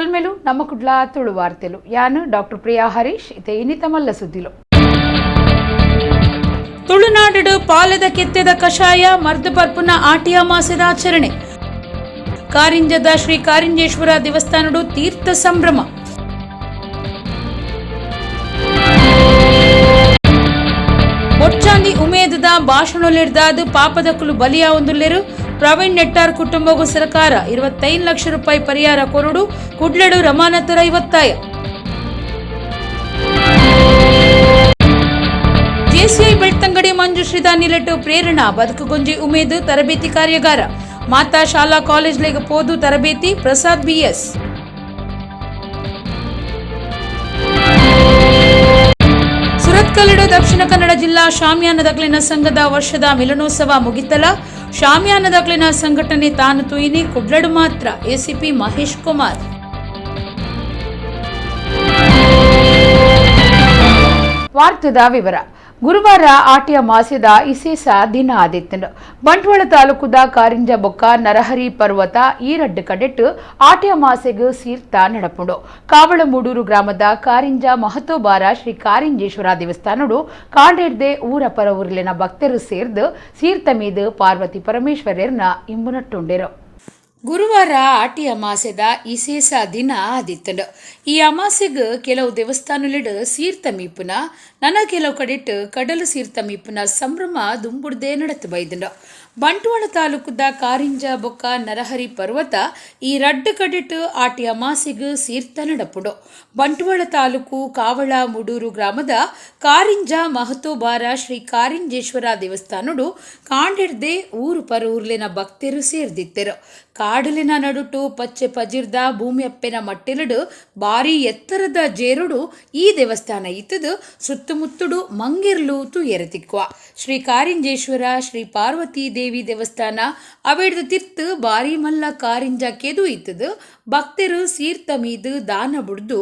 ಸೊಲ್ಮೆಲು ನಮ್ಮ ಕುಡ್ಲ ತುಳು ವಾರ್ತೆಲು. ಯಾನು ಡಾಕ್ಟರ್ ಪ್ರಿಯಾ ಹರೀಶ್. ಇತ್ತೆ ಇನಿತ ಮಲ್ಲ ಸುದ್ದಿಲು. ತುಳುನಾಡು ಪಾಲದ ಕೆತ್ತೆದ ಕಷಾಯ ಮರ್ದು ಪರ್ಪುನ ಆಟಿಯ ಮಾಸದ ಆಚರಣೆ. ಕಾರಿಂಜದ ಶ್ರೀ ಕಾರಿಂಜೇಶ್ವರ ದೇವಸ್ಥಾನಡು ತೀರ್ಥ ಸಂಭ್ರಮ. ಬೊಚ್ಚಾಂದಿ ಉಮೇದದ ಭಾಷಣೊಲಿಡ್ದಾದ್ ಪಾಪದಕ್ಕಲು ಬಲಿಯಾವೊಂದುಲ್ಲೆರು. ಪ್ರವೀಣ್ ನೆಟ್ಟಾರ್ ಕುಟುಂಬಗೂ ಸರ್ಕಾರ 25 ಲಕ್ಷ ರೂಪಾಯಿ ಪರಿಹಾರ ಕೊರಡು ಕುಡ್ಲಡು ರಮಾನಾಥರ ಒತ್ತಾಯ. ಜೆಸಿಐ ಬೆಳ್ತಂಗಡಿ ಮಂಜುಶ್ರೀದ ನಿಲೆಟು ಪ್ರೇರಣಾ ಬದುಕುಗೊಂಜಿ ಉಮೇದು ತರಬೇತಿ ಕಾರ್ಯಾಗಾರ. ಮಾತಾ ಶಾಲಾ ಕಾಲೇಜ್ ಲೆಗ್ ಪೋದು ತರಬೇತಿ. ಪ್ರಸಾದ್ ಬಿಎಸ್. ಸುರತ್ಕಲ್ಡು ದಕ್ಷಿಣ ಕನ್ನಡ ಜಿಲ್ಲಾ ಶಾಮಿಯಾನ ದಕ್ಲಿನ ಸಂಘದ ವರ್ಷದ ಮಿಲನೋತ್ಸವ ಮುಗಿತಲ. ಶಾಮಿಯಾನ ದಕ್ಲಿನ ಸಂಘಟನೆ ತಾನು ತುಯಿನಿ ಕುಡ್ಲಡು ಮಾತ್ರ. ಎಸಿಪಿ ಮಹೇಶ್ ಕುಮಾರ್. ವಾರ್ತದ ವಿವರ. ಗುರುವಾರ ಆಟಿಯ ಮಾಸದ ಇಸೇಸ ದಿನ ಆದಿತ್ತಂಡು. ಬಂಟ್ವಾಳ ತಾಲೂಕುದ ಕಾರಿಂಜ ಬೊಕ್ಕ ನರಹರಿ ಪರ್ವತ ಈ ರಡ್ಡು ಕಡೆಟ್ ಆಟಿಯ ಮಾಸೆಗ್ ಸೀರ್ತ ನಡಪುಂಡು. ಕಾವಳಮೂಡೂರು ಗ್ರಾಮದ ಕಾರಿಂಜ ಮಹತೋಬಾರ ಶ್ರೀ ಕಾರಿಂಜೇಶ್ವರ ದೇವಸ್ಥಾನಡು ಕಾಂಡೇರ್ದೆ ಊರ ಪರ ಊರ್ಲಿನ ಭಕ್ತರು ಸೇರ್ದು ಸೀರ್ತ ಮೀದು ಪಾರ್ವತಿ ಪರಮೇಶ್ವರರ್ನ ಇಂಬುನಟ್ಟುಂಡೆರು. ಗುರುವಾರ ಆಟಿ ಅಮಾಸೆದ ಇಸೇಸ ದಿನ ಆದಿತ್ತಂಡು. ಈ ಅಮಾಸೆಗ್ ಕೆಲವು ದೇವಸ್ಥಾನಲೆಡ್ ಸೀರ್ತ ಮೀಪುನ, ನನ ಕೆಲವು ಕಡೆಟ್ ಕಡಲು ಸೀರ್ತ ಮೀಪುನ ಸಂಭ್ರಮ ದುಂಬುಡ್ದೇ ನಡತು ಬೈದುಂಡು. ಬಂಟ್ವಾಳ ತಾಲೂಕುದ ಕಾರಿಂಜ ಬೊಕ್ಕ ನರಹರಿ ಪರ್ವತ ಈ ರಡ್ಡು ಕಡೆಟ್ ಆಟಿ ಅಮಾಸೆಗ್ ಸೀರ್ತ ನಡಪುಂಡು. ಬಂಟ್ವಾಳ ತಾಲೂಕು ಕಾವಳ ಮುಡೂರು ಗ್ರಾಮದ ಕಾರಿಂಜ ಮಹತೋಬಾರ ಶ್ರೀ ಕಾರಿಂಜೇಶ್ವರ ದೇವಸ್ಥಾನಡು ಕಾಂಡಿರ್ದೆ ಊರು ಪರೂರ್ಲಿನ ಭಕ್ತರು ಸೇರ್ದಿತ್ತೆರು. ಕಾಡಲಿನ ನಡುಟು ಪಚ್ಚೆ ಪಜಿರ್ದ ಭೂಮಿಯಪ್ಪೆನ ಮಟ್ಟಿಲುಡು ಬಾರಿ ಎತ್ತರದ ಜೇರುಡು ಈ ದೇವಸ್ಥಾನ ಇತ್ತದು. ಸುತ್ತಮುತ್ತುಡು ಮಂಗಿರ್ಲು ತುಯೆರತಿಕ್ವ. ಶ್ರೀ ಕಾರಿಂಜೇಶ್ವರ ಶ್ರೀ ಪಾರ್ವತಿ ದೇವಿ ದೇವಸ್ಥಾನ ಅವೆಡ್ದು ತಿರ್ತು ಬಾರಿ ಮಲ್ಲ ಕಾರಿಂಜ ಕೆದು ಇತ್ತದು. ಭಕ್ತರು ಸೀರ್ತ ಮೀದು ದಾನ ಬುಡ್ದು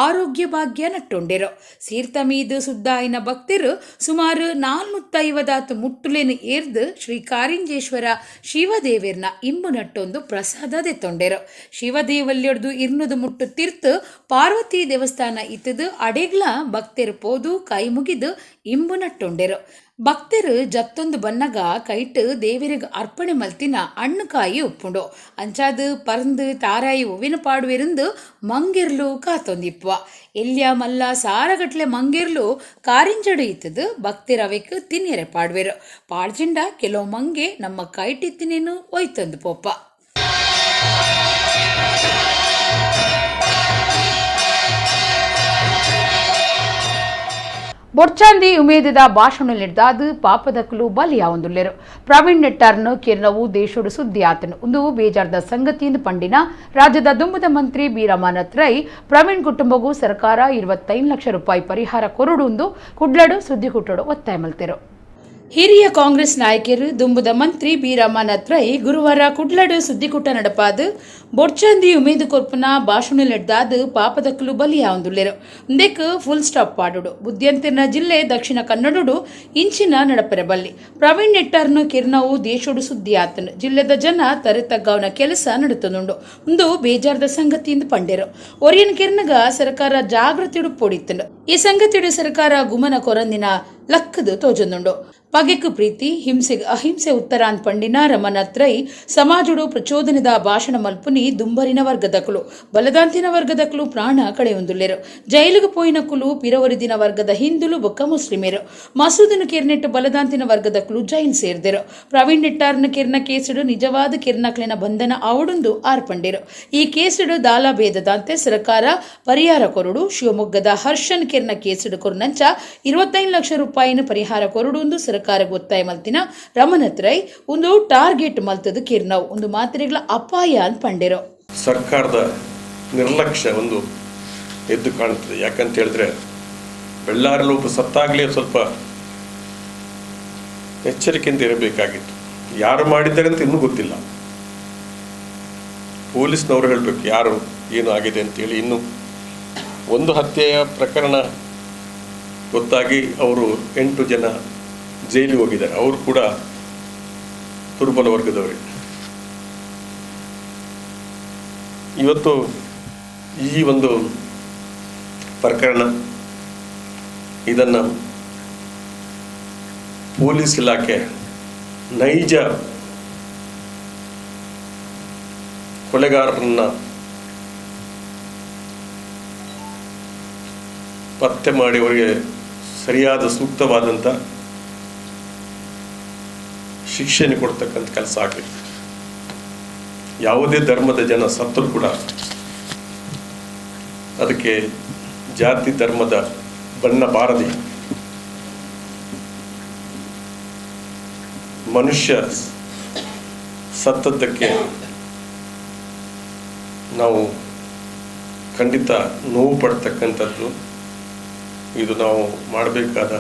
ಆರೋಗ್ಯ ಭಾಗ್ಯ ನಟ್ಟೊಂಡೆರು. ಸೀರ್ತ ಮೀದು ಸುದ್ದಾಯಿನ ಭಕ್ತರು ಸುಮಾರು 450 ಮುಟ್ಟುಲೇನು ಏರ್ದು ಶ್ರೀ ಕಾರಿಂಜೇಶ್ವರ ಶಿವದೇವಿರ್ನ ಇಂಬು ನಟ್ಟೊಂದು ಪ್ರಸಾದ ದೆತ್ತೊಂಡೆರು. ಶಿವದೇವಲ್ಯೊಡ್ದು 200 ಮುಟ್ಟು ತಿರ್ತು ಪಾರ್ವತಿ ದೇವಸ್ಥಾನ ಇತ್ತದು. ಅಡೆಗ್ಲ ಭಕ್ತರು ಪೋದು ಕೈ ಮುಗಿದು ಇಂಬು ನಟ್ಟೊಂಡೆರು. ಭಕ್ತರು ಜತ್ತೊಂದು ಬನ್ನಗ ಕೈಟ್ ದೇವರಿಗೆ ಅರ್ಪಣೆ ಮಲ್ತಿನ ಅಣ್ಣುಕಾಯಿ ಉಪ್ಪುಂಡು. ಅಂಚಾದು ಪರಂದು ತಾರಾಯಿ ಹೂವಿನ ಪಾಡುವಿರಂದು ಮಂಗಿರ್ಲು ಕಾತೊಂದಿಪ್ಪುವ. ಎಲ್ಯ ಮಲ್ಲ ಸಾರಗಟ್ಲೆ ಮಂಗಿರ್ಲು ಕಾರಿಂಜಡು ಇತ್ತದು. ಭಕ್ತಿರವೆಕ್ ತಿನ್ನೆರೆ ಪಾಡುವೆರು. ಪಾಡ್ಜಿಂಡ ಕೆಲವು ಮಂಗೆ ನಮ್ಮ ಕೈಟಿತ್ತಿನೇನು ಒಯ್ತಂದು ಪೋಪ. ಬೊಡ್ಚಾಂದಿ ಉಮೇದದ ಭಾಷಣ ನೀಡ್ದಾದು ಪಾಪದಕ್ಕಲು ಬಲಿಯಾವೊಂದುಲ್ಲೆರು. ಪ್ರವೀಣ್ ನೆಟ್ಟಾರ್ನು ಕಿರ್ನವು ದೇಶೋಡು ಸುದ್ದಿ ಆತನು ಒಂದು ಬೇಜಾರ್ದ ಸಂಗತಿಯಿಂದ ಪಂಡಿನ ರಾಜ್ಯದ ದುಂಬುದ ಮಂತ್ರಿ ಬಿ ರಮಾನಾಥ್ ರೈ, ಪ್ರವೀಣ್ ಕುಟುಂಬಗೂ ಸರ್ಕಾರ 25 ಲಕ್ಷ ರೂಪಾಯಿ ಪರಿಹಾರ ಕೊರಡು ಕುಡ್ಲಡು ಸುದ್ದಿ ಕುಟ್ಟಡು ಒತ್ತಾಯ ಮಲ್ತೆರು. ಹಿರಿಯ ಕಾಂಗ್ರೆಸ್ ನಾಯಕರು ದುಂಬುದ ಮಂತ್ರಿ ಬಿ ರಮಾನಾಥ್ ರೈ ಗುರುವಾರ ಕುಡ್ಲಡು ಸುದ್ದಿಕೂಟ ನಡಪಾದು ಬೊಡ್ಚಾಂದಿ ಉಮೇದು ಕೊರ್ಪುನ ಭಾಷಣ ನೆಡ್ದಾದು ಪಾಪದಕ್ಕಲು ಬಲಿಯಾವೊಂದುಲ್ಲೆರು. ಉಂದೆಕ್ ಫುಲ್ ಸ್ಟಾಪ್ ಪಾಡುಡು. ಬುದ್ಯಂತಿನ ಜಿಲ್ಲೆ ದಕ್ಷಿಣ ಕನ್ನಡಡು ಇಂಚಿನ ನಡಪೆರೆ ಬಲ್ಲಿ. ಪ್ರವೀಣ್ ನೆಟ್ಟಾರ್ನು ಕಿರ್ನವು ದೇಶೋಡು ಸುದ್ದಿ ಆತನು. ಜಿಲ್ಲೆದ ಜನ ತರೆ ತಗ್ಗಾವನ ಕೆಲಸ ನಡತದುಂಡು. ಉಂದು ಬೇಜಾರ್ದ ಸಂಗತಿಯಿಂದ ಪಂಡೆರು. ಒರಿಯನ್ ಕಿರ್ನಗ ಸರ್ಕಾರ ಜಾಗೃತಿಡು ಪೊಡಿತ್ತುಂಡು. ಈ ಸಂಗತಿಡು ಸರ್ಕಾರ ಗುಮನ ಕೊರಂದಿನ ಲಕ್ಕದು ತೋಜೊಂದುಂಡು. ಪಗೆಕ್ ಪ್ರೀತಿ, ಹಿಂಸೆಗ್ ಅಹಿಂಸೆ ಉತ್ತರ ಪಂಡಿನ ರಮನಾಥ್ ರೈ, ಸಮಾಜಡು ಪ್ರಚೋದನೆದ ಭಾಷಣ ಮಲ್ಪುನಿ ದುಂಬರಿನ ವರ್ಗದಕುಲು, ಬಲದಾಂತಿನ ವರ್ಗದಕುಲು ಪ್ರಾಣ ಕಳೆಯೊಂದುಲ್ಲೆರು. ಜೈಲುಗು ಪೋಯಿನಕುಲು ಪಿರವರಿದಿನ ವರ್ಗದ ಹಿಂದುಲು ಬೊಕ್ಕ ಮುಸ್ಲಿಮೆರು. ಮಸೂದನು ಕಿರ್ನೆಟ್ಟು ಬಲದಾಂತಿನ ವರ್ಗದಕುಲು ಜೈಲ್ ಸೇರ್ದೆರು. ಪ್ರವೀಣ್ ನೆಟ್ಟಾರ್ನ ಕಿರ್ನ ಕೇಸುಡು ನಿಜವಾದ ಕಿರ್ನಕ್ಲಿನ ಬಂಧನ ಆವಡುಂದು ಆರ್ಪಂಡೆರು. ಈ ಕೇಸುಡು ದಾಲ ಭೇದದಂತೆ ಸರ್ಕಾರ ಪರಿಹಾರ ಕೊರಡು. ಶಿವಮೊಗ್ಗದ ಹರ್ಷನ್ ಕಿರ್ನ ಕೇಸುಡು ಕೊರ್ನಂಚ 25 ಲಕ್ಷ ರೂಪಾಯಿನ ಪರಿಹಾರ ಕೊರಡು ಸರ್ಕಾರ ಒತ್ತಾಯ ಮಲ್ತಿನ ರಮಣತ್ ರೈ, ಒಂದು ಟಾರ್ಗೆಟ್ ಮಲ್ತದ ಕಿರ್ನವ್ ಒಂದು ಮಾತ್ರೆಗಳ ಅಪಾಯ ಅಂತ ಪಂಡೆರು. ಸರ್ಕಾರದ ನಿರ್ಲಕ್ಷ್ಯ ಒಂದು ಎದ್ದು ಕಾಣುತ್ತದೆ. ಯಾಕಂತ ಹೇಳಿದ್ರೆ, ಬಳ್ಳಾರಿಯಲ್ಲಿ ಒಬ್ಬ ಸತ್ತಾಗಲೇ ಸ್ವಲ್ಪ ಎಚ್ಚರಿಕೆಯಿಂದ ಇರಬೇಕಾಗಿತ್ತು. ಯಾರು ಮಾಡಿದ್ದಾರೆ ಅಂತ ಇನ್ನೂ ಗೊತ್ತಿಲ್ಲ. ಪೊಲೀಸ್ನವರು ಹೇಳಬೇಕು ಯಾರು, ಏನು ಆಗಿದೆ ಅಂತೇಳಿ. ಇನ್ನು ಒಂದು ಹತ್ಯೆಯ ಪ್ರಕರಣ ಗೊತ್ತಾಗಿ ಅವರು 8 ಜನ ಜೈಲಿಗೆ ಹೋಗಿದ್ದಾರೆ. ಅವರು ಕೂಡ ದುರ್ಬಲ ವರ್ಗದವರೇ. ಇವತ್ತು ಈ ಒಂದು ಪ್ರಕರಣ ಇದನ್ನು ಪೊಲೀಸ್ ಇಲಾಖೆ ನೈಜ ಕೊಲೆಗಾರರನ್ನು ಪತ್ತೆ ಮಾಡಿ ಅವರಿಗೆ ಸರಿಯಾದ ಸೂಕ್ತವಾದಂಥ ಶಿಕ್ಷೆಯನ್ನು ಕೊಡ್ತಕ್ಕಂಥ ಕೆಲಸ ಆಗಲಿ. ಯಾವುದೇ ಧರ್ಮದ ಜನ ಸತ್ತರೂ ಕೂಡ ಅದಕ್ಕೆ ಜಾತಿ ಧರ್ಮದ ಬಣ್ಣ ಬಾರದೆ ಮನುಷ್ಯ ಸತ್ತದ್ದಕ್ಕೆ ನಾವು ಖಂಡಿತ ನೋವು ಪಡ್ತಕ್ಕಂಥದ್ದು. ಇದು ನಾವು ಮಾಡಬೇಕಾದ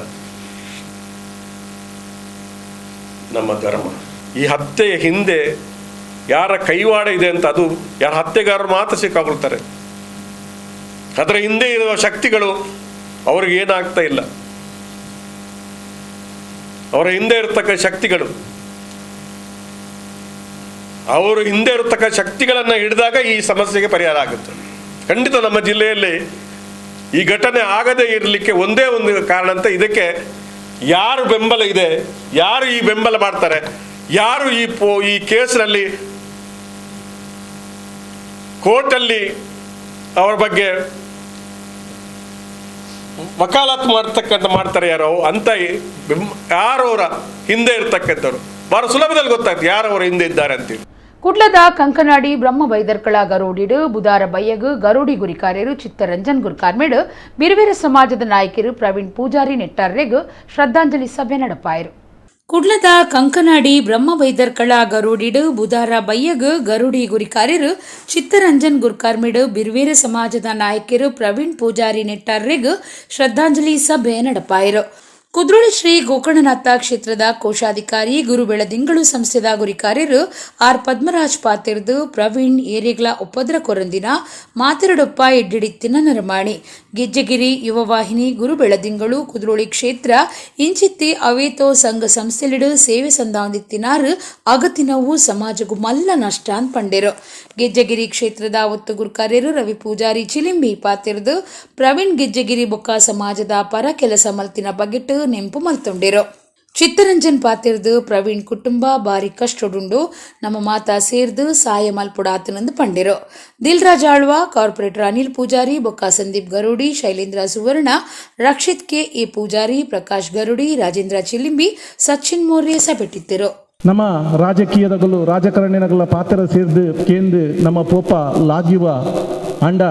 ನಮ್ಮ ಧರ್ಮ. ಈ ಹತ್ಯೆಯ ಹಿಂದೆ ಯಾರ ಕೈವಾಡ ಇದೆ ಅಂತ ಅದು ಯಾರ ಹತ್ಯೆಗಾರರು ಮಾತ್ರ ಸಿಕ್ಕಾಕೊಳ್ತಾರೆ. ಅದರ ಹಿಂದೆ ಇರುವ ಶಕ್ತಿಗಳು ಅವ್ರಿಗೆ ಏನಾಗ್ತಾ ಇಲ್ಲ. ಅವರ ಹಿಂದೆ ಇರತಕ್ಕ ಶಕ್ತಿಗಳು, ಅವರು ಹಿಂದೆ ಇರತಕ್ಕ ಶಕ್ತಿಗಳನ್ನು ಹಿಡಿದಾಗ ಈ ಸಮಸ್ಯೆಗೆ ಪರಿಹಾರ ಆಗುತ್ತೆ. ಖಂಡಿತ ನಮ್ಮ ಜಿಲ್ಲೆಯಲ್ಲಿ ಈ ಘಟನೆ ಆಗದೇ ಇರಲಿಕ್ಕೆ ಒಂದೇ ಒಂದು ಕಾರಣ ಅಂತ, ಇದಕ್ಕೆ ಯಾರು ಬೆಂಬಲ ಇದೆ, ಯಾರು ಈ ಬೆಂಬಲ ಮಾಡ್ತಾರೆ, ಯಾರು ಈ ಕೇಸ್ನಲ್ಲಿ ಕೋರ್ಟಲ್ಲಿ ಅವರ ಬಗ್ಗೆ ವಕಾಲತ್ ಮಾಡ್ತಾರೆ ಯಾರೋ ಅಂತ ಯಾರು ಅವರ ಹಿಂದೆ ಇರ್ತಕ್ಕಂಥವ್ರು ಬಹಳ ಸುಲಭದಲ್ಲಿ ಗೊತ್ತಾಗ್ತದೆ ಯಾರು ಅವರ ಹಿಂದೆ ಇದ್ದಾರೆ ಅಂತೇಳಿ. ಕುಡ್ಲದ ಕಂಕನಾಡಿ ಬ್ರಹ್ಮ ವೈದರ್ಕಳ ಗರೋಡಿಡು ಬುಧಾರ ಬಯ್ಯಗು ಗರೋಡಿ ಗುರಿಕಾರ್ಯರು ಚಿತ್ತರಂಜನ್ ಗುರುಕಾರ್ಮೇಡು ಬಿರುವೀರ ಸಮಾಜದ ನಾಯಕರು ಪ್ರವೀಣ್ ಪೂಜಾರಿ ನೆಟ್ಟಾರ್ರೆಗು ಶ್ರದ್ಧಾಂಜಲಿ ಸಭೆ ನಡಪಾಯರು. ಕುಡ್ಲದ ಕಂಕನಾಡಿ ಬ್ರಹ್ಮ ವೈದರ್ಕಳ ಗರುಡಿಡು ಬುಧಾರ ಬಯ್ಯಗು ಗರುಡಿ ಗುರಿಕಾರ್ಯರು ಚಿತ್ತರಂಜನ್ ಗುರ್ಕಾರ್ಮೇಡು ಬಿರುವೀರ ಸಮಾಜದ ನಾಯಕರು ಪ್ರವೀಣ್ ಪೂಜಾರಿ ನೆಟ್ಟಾರ್ರೆಗು ಶ್ರದ್ಧಾಂಜಲಿ ಸಭೆ ನಡಪಾಯರು. ಕುದ್ರೋಳಿ ಶ್ರೀ ಗೋಕರ್ಣನಾಥ ಕ್ಷೇತ್ರದ ಕೋಶಾಧಿಕಾರಿ ಗುರು ಬೆಳದಿಂಗಳು ಸಂಸ್ಥೆದ ಗುರಿಕಾರ್ಯರು ಆರ್ ಪದ್ಮರಾಜ್ ಪಾತಿರ್ದು ಪ್ರವೀಣ್ ಏರಿಗ್ಲ ಉಪದ್ರ ಕೊರಂದಿನ ಮಾತೆರಡೊಪ್ಪ ಎಡ್ಡಿಡಿತ್ತಿನ ನರಮಾಣಿ ಗೆಜ್ಜೆಗಿರಿ ಯುವವಾಹಿನಿ ಗುರು ಬೆಳದಿಂಗಳು ಕುದ್ರೋಳಿ ಕ್ಷೇತ್ರ ಇಂಚಿತ್ತಿ ಅವೇತೋ ಸಂಘ ಸಂಸ್ಥೆಲಿಡು ಸೇವೆ ಸಂದಾಂದಿತ್ತಿನಾರು ಅಗತಿನವು ಸಮಾಜಗೂ ಮಲ್ಲ ನಷ್ಟ ಅಂತ ಪಂಡೆರು. ಗೆಜ್ಜೆಗಿರಿ ಕ್ಷೇತ್ರದ ಒತ್ತು ಗುರುಕಾರ್ಯರು ರವಿ ಪೂಜಾರಿ ಚಿಲಿಂಬಿ ಪಾತಿರ್ದು ಪ್ರವೀಣ್ ಗೆಜ್ಜೆಗಿರಿ ಬೊಕ್ಕ ಸಮಾಜದ ಪರ ಕೆಲಸ ಮಲ್ತಿನ ಬಗೆಟ್ ನೆಂಪು ಮಲ್ತೊಂಡಿರು. ಚಿತ್ತರಂಜನ್ ಪಾತಿರ್ದು ಪ್ರವೀಣ್ ಕುಟುಂಬ ಬಾರಿ ಕಷ್ಟಡುಂಡು ನಮ್ಮ ಮಾತಾ ಸೇರ್ದು ಸಾಯ ಮಲ್ಪುಡಾತನಂದು ಪಂಡಿರು. ದಿಲ್ರಾಜ್ ಆಳ್ವ, ಕಾರ್ಪೊರೇಟರ್ ಅನಿಲ್ ಪೂಜಾರಿ, ಬೊಕ್ಕ ಸಂದೀಪ್ ಗರುಡಿ, ಶೈಲೇಂದ್ರ ಸುವರ್ಣ, ರಕ್ಷಿತ್ ಕೆ ಎ ಪೂಜಾರಿ, ಪ್ರಕಾಶ್ ಗರುಡಿ, ರಾಜೇಂದ್ರ ಚಿಲಿಂಬಿ, ಸಚಿನ್ ಮೌರ್ಯ ಸಭೆಟ್ಟಿದ್ದರು. ನಮ್ಮ ರಾಜಕೀಯದಗಲು ರಾಜಕಾರಣಿನಗಲ ಪಾತ್ರ ಸೇರ್ದು ಕೇಂದು ನಮ್ಮ ಪೋಪ ಲಾಗಿವ ಅಂಡ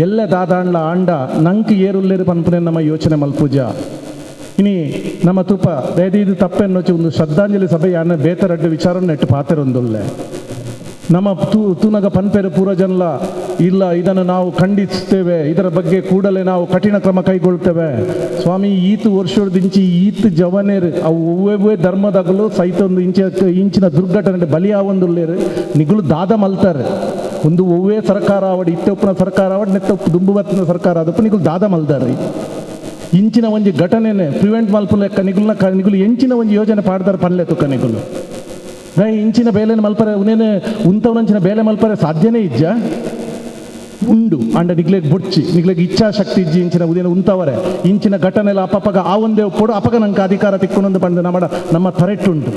ಎಲ್ಲ ದಾದಾಂಡ್ಲ ಅಂಡ ನಂಕ್ ಏರುಲ್ಲೇರು ಪನ್ಪನೆ ನಮ್ಮ ಯೋಚನೆ ಮಲ್ಪೂಜ. ಇನಿ ನಮ್ಮ ತುಪ್ಪ ದಯದೀದು ತಪ್ಪೆನ್ನೊಚ್ಚಿ ಒಂದು ಶ್ರದ್ಧಾಂಜಲಿ ಸಭೆಯನ್ನು ಬೇತರಡ್ಡು ವಿಚಾರ ನೆಟ್ಟು ಪಾತೆರೊಂದುಲ್ಲೆ ನಮ್ಮ ತೂನಗ ಪನ್ಪೆರು ಪೂರ್ವಜನ್ಲ ಇಲ್ಲ, ಇದನ್ನು ನಾವು ಖಂಡಿಸ್ತೇವೆ, ಇದರ ಬಗ್ಗೆ ಕೂಡಲೇ ನಾವು ಕಠಿಣ ಕ್ರಮ ಕೈಗೊಳ್ತೇವೆ. ಸ್ವಾಮಿ, ಈತು ವರ್ಷದಿಂಚಿ ಈತ್ ಜವನೇರು ಅವು ಒವ್ವೆವ್ವೇ ಧರ್ಮದಾಗಲು ಸಹಿತ ಒಂದು ಇಂಚಿನ ದುರ್ಘಟನೆ ಬಲಿಯಾವೊಂದುಲ್ಲೇರು ನಿಗುಳು ದಾದ ಮಲ್ತಾರೆ. ಒಂದು ಒವ್ವೇ ಸರ್ಕಾರ ಆವಡ್ ಇತ್ತೊಪ್ಪನ ಸರ್ಕಾರ ಆವಡ್ ನೆತ್ತೊಪ್ಪು ದುಂಬುಬತ್ತಿನ ಸರ್ಕಾರ ಅದಪ್ಪ ನಿಗುಳು ದಾದ ಮಲ್ತಾರೆ. ಇಂಚಿನ ಒಂಜಿ ಘಟನೆನೆ ಪ್ರಿವೆಂಟ್ ಮಲ್ಪುಲೆಕ್ಕ ನಿಗುಲ್ನ ನಿಗುಲು ಎಂಚಿನ ಒಂಜಿ ಯೋಜನೆ ಪಾಡ್ದಾರೆ ಪನ್ಲೆ ತುಕ್ಕ ನಿಗುಲು ದಯ ಇಂಚಿನ ಬೇಲೆನ ಮಲ್ಪರೆ ಉನೇನೆ ಉಂತವನಂಚಿನ ಬೇಲೆ ಮಲ್ಪರೆ ಸಾಧ್ಯನೇ ಇಜ್ಜ ಉಂಡು ಅಂಡ ನಿಗ್ಲೆಗ್ ಬೊಡ್ಚಿ ನಿಗ್ಲೆಗ್ ಇಚ್ಛಾಶಕ್ತಿ ಇಜ್ಜಿ ಇಂಚಿನ ಉದೇನ ಉಂತವರೆ ಇಂಚಿನ ಘಟನೆಲ ಅಪ್ಪಗ ಆ ಒಂದೇ ಒಪ್ಪೋಡು ಅಪಗ ನಂಗೆ ಅಧಿಕಾರ ತಿಕ್ಕೊಂಡೊಂದು ಪಂಡ ನಮ್ಮ ತರೆಟ್ಟುಂಟು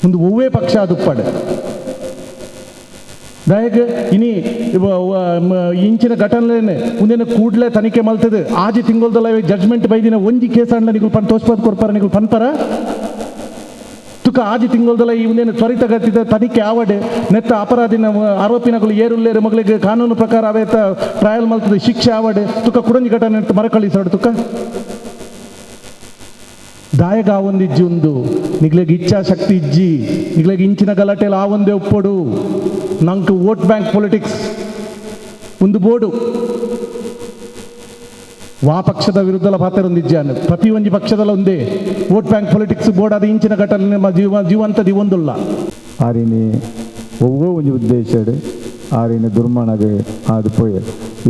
ಒಂದು ಒವ್ವೇ ಪಕ್ಷ ಅದು ದಯಗ್ ಇನಿ ಇಂಚಿನ ಘಟನೆಲೇನೆ ಉಂದೇನ ಕೂಡಲೇ ತನಿಖೆ ಮಲ್ತದೆ ಆಜಿ ತಿಂಗೊಲ್ದಲ್ಲ ಜಡ್ಜ್ಮೆಂಟ್ ಬೈದಿನ ಒಂಜಿ ಕೇಸ್ ಅಂಡ್ಲ ನಿಗುಲು ಪನ್ ತೋಸ್ಪದ್ ಕೊರ್ಪಾರ ನಿಗುಲು ಪನ್ಪರ ತುಕ ಆಜಿ ತಿಂಗೊಲ್ದಲ್ಲ ಈ ಉಂದೇನ ತ್ವರಿತಗತಿದ ತನಿಖೆ ಆವಡೆ ನೆತ್ತ ಅಪರಾಧಿನ ಆರೋಪಿನಗಳು ಏರುಲ್ಲೇರು ಮಗಳಿಗೆ ಕಾನೂನು ಪ್ರಕಾರ ಅವೇತ ಟ್ರಯಲ್ ಮಲ್ತದೆ ಶಿಕ್ಷೆ ಆವಡೆ ತುಕ ಕುಡಂಜಿ ಘಟನೆ ಮರಕಳಿಸಾಡು ತುಕ ದಾಯಗ ಆ ಒಂದಿಜ್ಜಿ ಉಂದು ನಿಗ್ಲೆಗ್ ಇಚ್ಛಾಶಕ್ತಿ ಇಜ್ಜಿ ನಿಗ್ಲೆಗ್ ಇಂಚಿನ ಗಲಾಟೆಲ್ ಆ ಒಂದೇ ಒಪ್ಪೊಡು ನಂಗೆ vote bank politics ಒಂದು ಬೋರ್ಡು ವಾ ಪಕ್ಷದ ವಿರುದ್ಧಲ ಪಾತ್ರ ಪ್ರತಿ ಒಂಜಿ ಪಕ್ಷದಲ್ಲ ಒಂದೇ vote bank politics board ಅದು ಇಂಚಿನ ಘಟನೆ ನಮ್ಮ ಜೀವಂತ ದಿವೊಂದುಲ್ಲ. ಆರಿನಿ ಒವ್ವೋ ಒಂಜಿ ಉದ್ದೇಶ ಆರಿನ ದುರ್ಮಣಗ ಅದು ಪೋಯೆ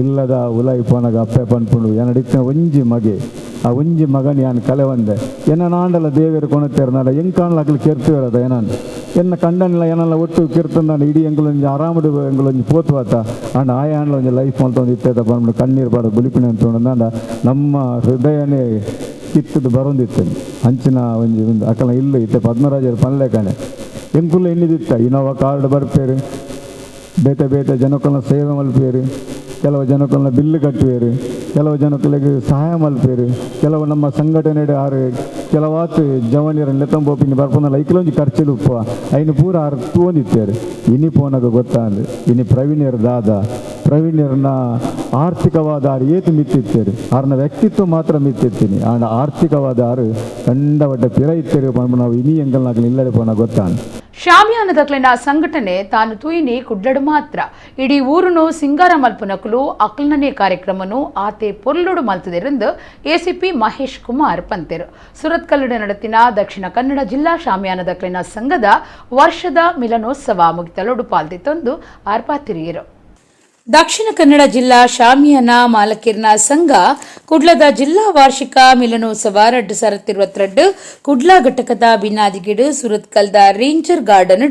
ಇಲ್ಲದ ಉಲಾಯಿ ಪೋನಗ ಅಪ್ಪೆ ಪನ್ಪುಂಡು ಎನ್ನಡಿತ್ತಿನ ಒಂಜಿ ಮಗೆ ಆ ಒಂಜಿ ಮಗನ ಯಾನ್ ಕಲೆ ಬಂದೆ ಎನ್ನ ನಾಂಡಲ ದೇವರು ಕೊಣತೇರ್ನಾಡ ಎಂಕಾಣಲ ಅಕ್ಲು ಕೆರ್ತಿವರದ ಏನಾನ್ ಎನ್ನ ಕಂಡನಿಲ್ಲ ಏನೆಲ್ಲ ಒಟ್ಟು ಕಿರ್ತಂದಾಂಡ ಇಡೀ ಎಂಕುಲೊಂಜಿ ಆರಾಮಡು ಎಂಕುಲೊಂಜಿ ಪೋತ್ವಾತ ಆಂಡ ಆಯಾಂಡ್ಲ ಒಂಜಿ ಲೈಫ್ ಮಲ್ತೊಂದು ಇತ್ತೇತ ಪಂಡ ಕಣ್ಣೀರು ಪಾಡ ಬುಲಿಪಿನ ಅಂತ ನಮ್ಮ ಹೃದಯನೇ ಕಿತ್ತದು ಬರೊಂದಿತ್ತು. ಅಂಚಿನ ಒಂಜಿ ಒಂದು ಅಕಲ ಇಲ್ಲ ಇತ್ತೆ ಪದ್ಮರಾಜರು ಪನ್ಲೆಕನೆ ಎಂಕುಲ ಇನ್ನಿದಿತ್ತ ಇನೋವಾ ಕಾರ್ಡ್ ಬರ್ಪೇರು, ಬೇತೆ ಬೇತೆ ಜನಕ್ಕಲ್ನ ಸೇವೆ ಮಲ್ಪೇರು, ಕೆಲವು ಜನಕ್ಕಲ್ನ ಬಿಲ್ಲು ಕಟ್ಟುವೇರು, ಕೆಲವು ಜನಕ್ಕಲಿಗೆ ಸಹಾಯ ಮಲ್ಪೇರು, ಕೆಲವು ನಮ್ಮ ಸಂಘಟನೆ ಆರು ಕೆಲವಾತು ಜವನಿಯರನ್ನ ಲೆತ್ತಂಬೋಪಿನ ಬರ್ಪೊಂದಲ್ಲ ಐಕ್ಲೊಂಜಿ ಖರ್ಚಿಲು ಉಪ್ಪ ಐನು ಪೂರ ಆರು ತೂವೊಂದಿತ್ತೇರು. ಇನಿ ಪೋನಾಗ ಗೊತ್ತಾಂದು ಇನಿ ಪ್ರವೀಣ್ಯರು ದಾದ ಪ್ರವೀಣ್ಯರನ್ನ ಆರ್ಥಿಕವಾದ ಆರು ಏತು ಮಿತ್ತಿತ್ತೇರು, ಆರ್ನ ವ್ಯಕ್ತಿತ್ವ ಮಾತ್ರ ಮಿತ್ತಿತ್ತೀನಿ, ಆಂಡ ಆರ್ಥಿಕವಾದ ಆರು ಕಂಡವಟ್ಟ ಪಿರ ಇತ್ತೇರು ಪಂಡ ನಾವು ಇನಿ ಎಂಕಲ್ನಾಕಲು ಇಲ್ಲದೆ ಪೋನಾಗ ಗೊತ್ತಾಂದು. ಶಾಮಿಯಾನದಕ್ಲಿನ ಸಂಘಟನೆ ತಾನು ತೂಯಿನಿ ಕುಡ್ಲಡು ಮಾತ್ರ ಇಡೀ ಊರುನು ಸಿಂಗಾರ ಮಲ್ಪುನಕುಲು ಅಕ್ಲನೇ ಕಾರ್ಯಕ್ರಮನು ಆತೆ ಪೊರ್ಲುಡು ಮಲ್ತದೆರೆಂದು ಎಸಿಪಿ ಮಹೇಶ್ ಕುಮಾರ್ ಪಂತೆರು. ಸುರತ್ಕಲ್ಲುಡು ನಡೆತಿನ ದಕ್ಷಿಣ ಕನ್ನಡ ಜಿಲ್ಲಾ ಶಾಮಿಯಾನದಕ್ಲಿನ ಸಂಘದ ವರ್ಷದ ಮಿಲನೋತ್ಸವ ಮುಗಿತಲೊಡು ಪಾಲ್ದಿತ್ತೊಂದು ಆರ್ಪಾತಿರಿಯರು. ದಕ್ಷಿಣ ಕನ್ನಡ ಜಿಲ್ಲಾ ಶಾಮಿಯಾನ ಮಾಲಕಿರ್ನ ಸಂಘ ಕುಡ್ಲದ ಜಿಲ್ಲಾ ವಾರ್ಷಿಕ ಮಿಲನೋತ್ಸವ 2022 ಕುಡ್ಲ ಘಟಕದ ಬಿನ್ನಾದಿಗಿಡು ಸುರತ್ಕಲ್ದ ರೇಂಜರ್ ಗಾರ್ಡನ್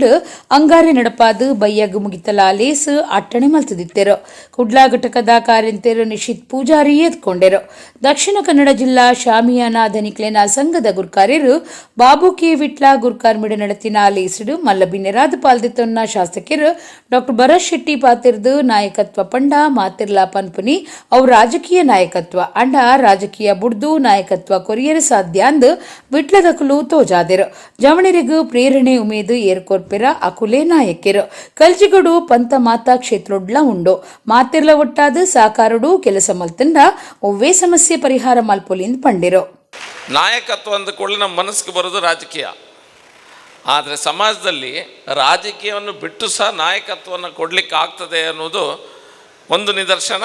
ಅಂಗಾರೆ ನಡಪಾದು ಬಯ್ಯಗು ಮುಗಿತಲ ಲೇಸ್ ಅಟ್ಟಣೆ ಮಲ್ತದಿತ್ತೆರು. ಕುಡ್ಲ ಘಟಕದ ಕಾರ್ಯಂತೆರು ನಿಶಿತ್ ಪೂಜಾರಿ ಎದ್ಕೊಂಡೆರು. ದಕ್ಷಿಣ ಕನ್ನಡ ಜಿಲ್ಲಾ ಶಾಮಿಯಾನ ಧನಿಕ್ಲೇನ ಸಂಘದ ಗುರ್ಕಾರ್ಯರು ಬಾಬು ಕೆ ವಿಟ್ಲ ಗುರ್ಕಾರ್ ಮಿಡ ನಡತಿನ ಲೇಸುಡು ಮಲ್ಲಬಿನ್ನೆರಾದ ಪಾಲ್ದಿತ್ತೊನ್ನ ಶಾಸಕರು ಡಾಕ್ಟರ್ ಭರತ್ ಶೆಟ್ಟಿ ಪಾತಿರ್ದು ನಾಯಕತ್ವ ಪಂಡ ಮಾತಿರ್ಲಾ ಪನ್ಪುನಿ ಅವು ರಾಜಕೀಯ ನಾಯಕತ್ವ ಅಂಡ ರಾಜಕೀಯ ಬುಡ್ದು ನಾಯಕತ್ವ ಕೊರಿಯರ್ ಸಾಧ್ಯ ಅಂದು ವಿಟ್ಲದಕುಲು ತೋಜಾದಿರು. ಜವಣರಿಗು ಪ್ರೇರಣೆ ಉಮೇದು ಏರ್ಕೊರ್ಪಿರ ಅಕುಲೇ ನಾಯಕಿರು. ಕಲ್ಜಿಗಡು ಪಂತ ಮಾತಾ ಕ್ಷೇತ್ರೊಡ್ಲ ಉಂಡು ಮಾತಿರ್ಲ ಒಟ್ಟಾದ ಸಾಕಾರುಡು ಕೆಲಸ ಮಲ್ತಂಡ ಒವ್ವೇ ಸಮಸ್ಯೆ ಪರಿಹಾರ ಮಲ್ಪೊಲಿಂದ್ ಪಂಡಿರು. ನಾಯಕತ್ವ ಅಂದ ಕೂಡಲೇ ನಮ್ಮ ಮನಸ್ಸಿಗೆ ಬರೋದು ರಾಜಕೀಯ. ಆದರೆ ಸಮಾಜದಲ್ಲಿ ರಾಜಕೀಯವನ್ನು ಬಿಟ್ಟು ಸಹ ನಾಯಕತ್ವವನ್ನು ಕೊಡಲಿಕ್ಕೆ ಆಗ್ತದೆ ಅನ್ನೋದು ಒಂದು ನಿದರ್ಶನ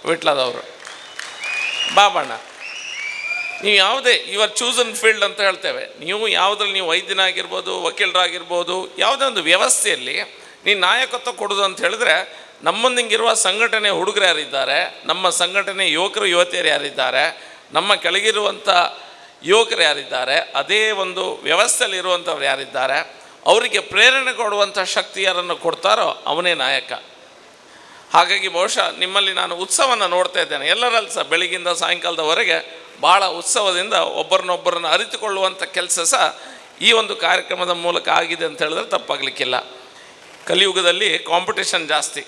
ವಿಟ್ಲದವರು. ಬಾಬಣ್ಣ, ನೀವು ಯಾವುದೇ your chosen field ಅಂತ ಹೇಳ್ತೇವೆ, ನೀವು ಯಾವುದ್ರಲ್ಲಿ ನೀವು ವೈದ್ಯನಾಗಿರ್ಬೋದು, ವಕೀಲರಾಗಿರ್ಬೋದು, ಯಾವುದೇ ಒಂದು ವ್ಯವಸ್ಥೆಯಲ್ಲಿ ನೀನು ನಾಯಕತ್ವ ಕೊಡೋದು ಅಂತ ಹೇಳಿದ್ರೆ ನಮ್ಮೊಂದಿಗಿರುವ ಸಂಘಟನೆ ಹುಡುಗರು ಯಾರಿದ್ದಾರೆ, ನಮ್ಮ ಸಂಘಟನೆ ಯುವಕರು ಯುವತಿಯರು ಯಾರಿದ್ದಾರೆ, ನಮ್ಮ ಕೆಳಗಿರುವಂಥ ಯುವಕರು ಯಾರಿದ್ದಾರೆ, ಅದೇ ಒಂದು ವ್ಯವಸ್ಥೆಯಲ್ಲಿರುವಂಥವ್ರು ಯಾರಿದ್ದಾರೆ, ಅವರಿಗೆ ಪ್ರೇರಣೆ ಕೊಡುವಂಥ ಶಕ್ತಿ ಯಾರನ್ನು ಕೊಡ್ತಾರೋ ಅವನೇ ನಾಯಕ. ಹಾಗಾಗಿ ಬಹುಶಃ ನಿಮ್ಮಲ್ಲಿ ನಾನು ಉತ್ಸವವನ್ನು ನೋಡ್ತಾ ಇದ್ದೇನೆ, ಎಲ್ಲರಲ್ಲಿ ಸಹ ಬೆಳಗಿಂದ ಸಾಯಂಕಾಲದವರೆಗೆ ಭಾಳ ಉತ್ಸವದಿಂದ ಒಬ್ಬರನ್ನೊಬ್ಬರನ್ನು ಅರಿತುಕೊಳ್ಳುವಂಥ ಕೆಲಸ ಸಹ ಈ ಒಂದು ಕಾರ್ಯಕ್ರಮದ ಮೂಲಕ ಆಗಿದೆ ಅಂತ ಹೇಳಿದ್ರೆ ತಪ್ಪಾಗಲಿಕ್ಕಿಲ್ಲ. ಕಲಿಯುಗದಲ್ಲಿ ಕಾಂಪಿಟೇಷನ್ ಜಾಸ್ತಿ.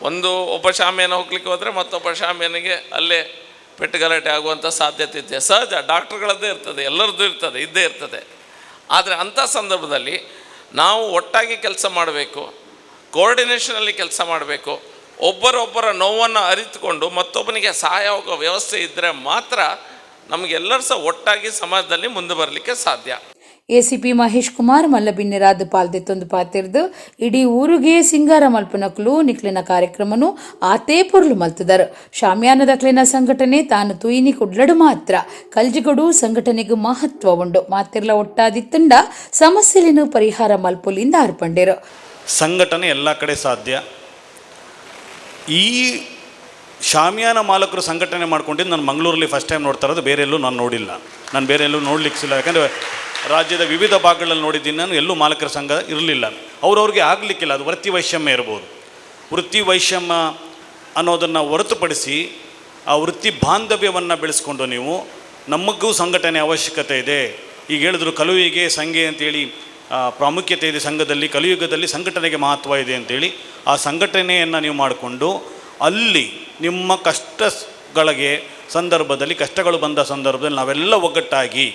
ಒಂದು ಒಬ್ಬ ಶಾಮಿಯಾನ ಹೋಗ್ಲಿಕ್ಕೆ ಹೋದರೆ ಮತ್ತೊಬ್ಬ ಶಾಮಿಯಾನಿಗೆ ಅಲ್ಲೇ ಪೆಟ್ಟು ಗಲಾಟೆ ಆಗುವಂಥ ಸಾಧ್ಯತೆ ಇದೆ. ಸಹಜ, ಡಾಕ್ಟ್ರುಗಳದ್ದೇ ಇರ್ತದೆ, ಎಲ್ಲರದ್ದು ಇರ್ತದೆ, ಇದ್ದೇ ಇರ್ತದೆ. ಆದರೆ ಅಂಥ ಸಂದರ್ಭದಲ್ಲಿ ನಾವು ಒಟ್ಟಾಗಿ ಕೆಲಸ ಮಾಡಬೇಕು, ಕೋಆರ್ಡಿನೇಷನಲ್ಲಿ ಕೆಲಸ ಮಾಡಬೇಕು, ಒಬ್ಬರೊಬ್ಬರ ನೋವನ್ನು ಅರಿತುಕೊಂಡು ಮತ್ತೊಬ್ಬನಿಗೆ ಸಹಾಯ ಆಗೋ ವ್ಯವಸ್ಥೆ ಇದ್ದರೆ ಮಾತ್ರ ನಮಗೆಲ್ಲರೂ ಸಹ ಒಟ್ಟಾಗಿ ಸಮಾಜದಲ್ಲಿ ಮುಂದೆ ಬರಲಿಕ್ಕೆ ಸಾಧ್ಯ. ಎಸಿಪಿ ಮಹೇಶ್ ಕುಮಾರ್ ಮಲ್ಲಬಿನ್ನೆರಾದ ಪಾಲ್ದೆತ್ತೊಂದು ಪಾತಿರ್ದು ಇಡೀ ಊರಿಗೆ ಸಿಂಗಾರ ಮಲ್ಪನಕ್ಲು ನಿಕ್ಲಿನ ಕಾರ್ಯಕ್ರಮನು ಆತೇ ಪೊರ್ಲು ಮಲ್ತದರು. ಶಾಮಿಯಾನದಕ್ಲಿನ ಸಂಘಟನೆ ತಾನು ತುಯಿನಿ ಕುಡ್ಲಡು ಮಾತ್ರ ಕಲ್ಜಿಗಡು ಸಂಘಟನೆಗೂ ಮಹತ್ವ ಉಂಡು ಮಾತಿರ್ಲ ಒಟ್ಟಾದಿತ್ತಂಡ ಸಮಸ್ಯೆಲಿನ ಪರಿಹಾರ ಮಲ್ಪುಲಿಂದ ಅರ್ಪಂಡಿರು. ಸಂಘಟನೆ ಎಲ್ಲ ಕಡೆ ಸಾಧ್ಯ. ಈ ಶಾಮಿಯಾನ ಮಾಲಕರು ಸಂಘಟನೆ ಮಾಡ್ಕೊಂಡಿದ್ದು ನಾನು ಮಂಗಳೂರಲ್ಲಿ ಫಸ್ಟ್ ಟೈಮ್ ನೋಡ್ತಾ ಇರೋದು, ಬೇರೆ ಎಲ್ಲೂ ನಾನು ನೋಡಿಲ್ಲ. ನಾನು ಬೇರೆ ಎಲ್ಲೂ ನೋಡ್ಲಿಕ್ಕೆ ಸಿಲ್ಲ, ಯಾಕಂದರೆ ರಾಜ್ಯದ ವಿವಿಧ ಭಾಗಗಳಲ್ಲಿ ನೋಡಿದ್ದೀನಿ ನಾನು, ಎಲ್ಲೂ ಮಾಲಕರ ಸಂಘ ಇರಲಿಲ್ಲ. ಅವ್ರವ್ರಿಗೆ ಆಗಲಿಕ್ಕಿಲ್ಲ, ಅದು ವೃತ್ತಿ ವೈಷಮ್ಯ ಇರ್ಬೋದು. ವೃತ್ತಿ ವೈಷಮ್ಯ ಅನ್ನೋದನ್ನು ಹೊರತುಪಡಿಸಿ ಆ ವೃತ್ತಿ ಬಾಂಧವ್ಯವನ್ನು ಬೆಳೆಸ್ಕೊಂಡು ನೀವು ನಮಗೂ ಸಂಘಟನೆ ಅವಶ್ಯಕತೆ ಇದೆ. ಈಗ ಹೇಳಿದ್ರು ಕಲುವಿಗೆ ಸಂಘೆ ಅಂತೇಳಿ ಪ್ರಾಮುಖ್ಯತೆ ಇದೆ ಸಂಘದಲ್ಲಿ, ಕಲಿಯುಗದಲ್ಲಿ ಸಂಘಟನೆಗೆ ಮಹತ್ವ ಇದೆ ಅಂತೇಳಿ ಆ ಸಂಘಟನೆಯನ್ನು ನೀವು ಮಾಡಿಕೊಂಡು ಅಲ್ಲಿ ನಿಮ್ಮ ಕಷ್ಟಗಳಿಗೆ ಸಂದರ್ಭದಲ್ಲಿ, ಕಷ್ಟಗಳು ಬಂದ ಸಂದರ್ಭದಲ್ಲಿ ನಾವೆಲ್ಲ ಒಗ್ಗಟ್ಟಾಗಿ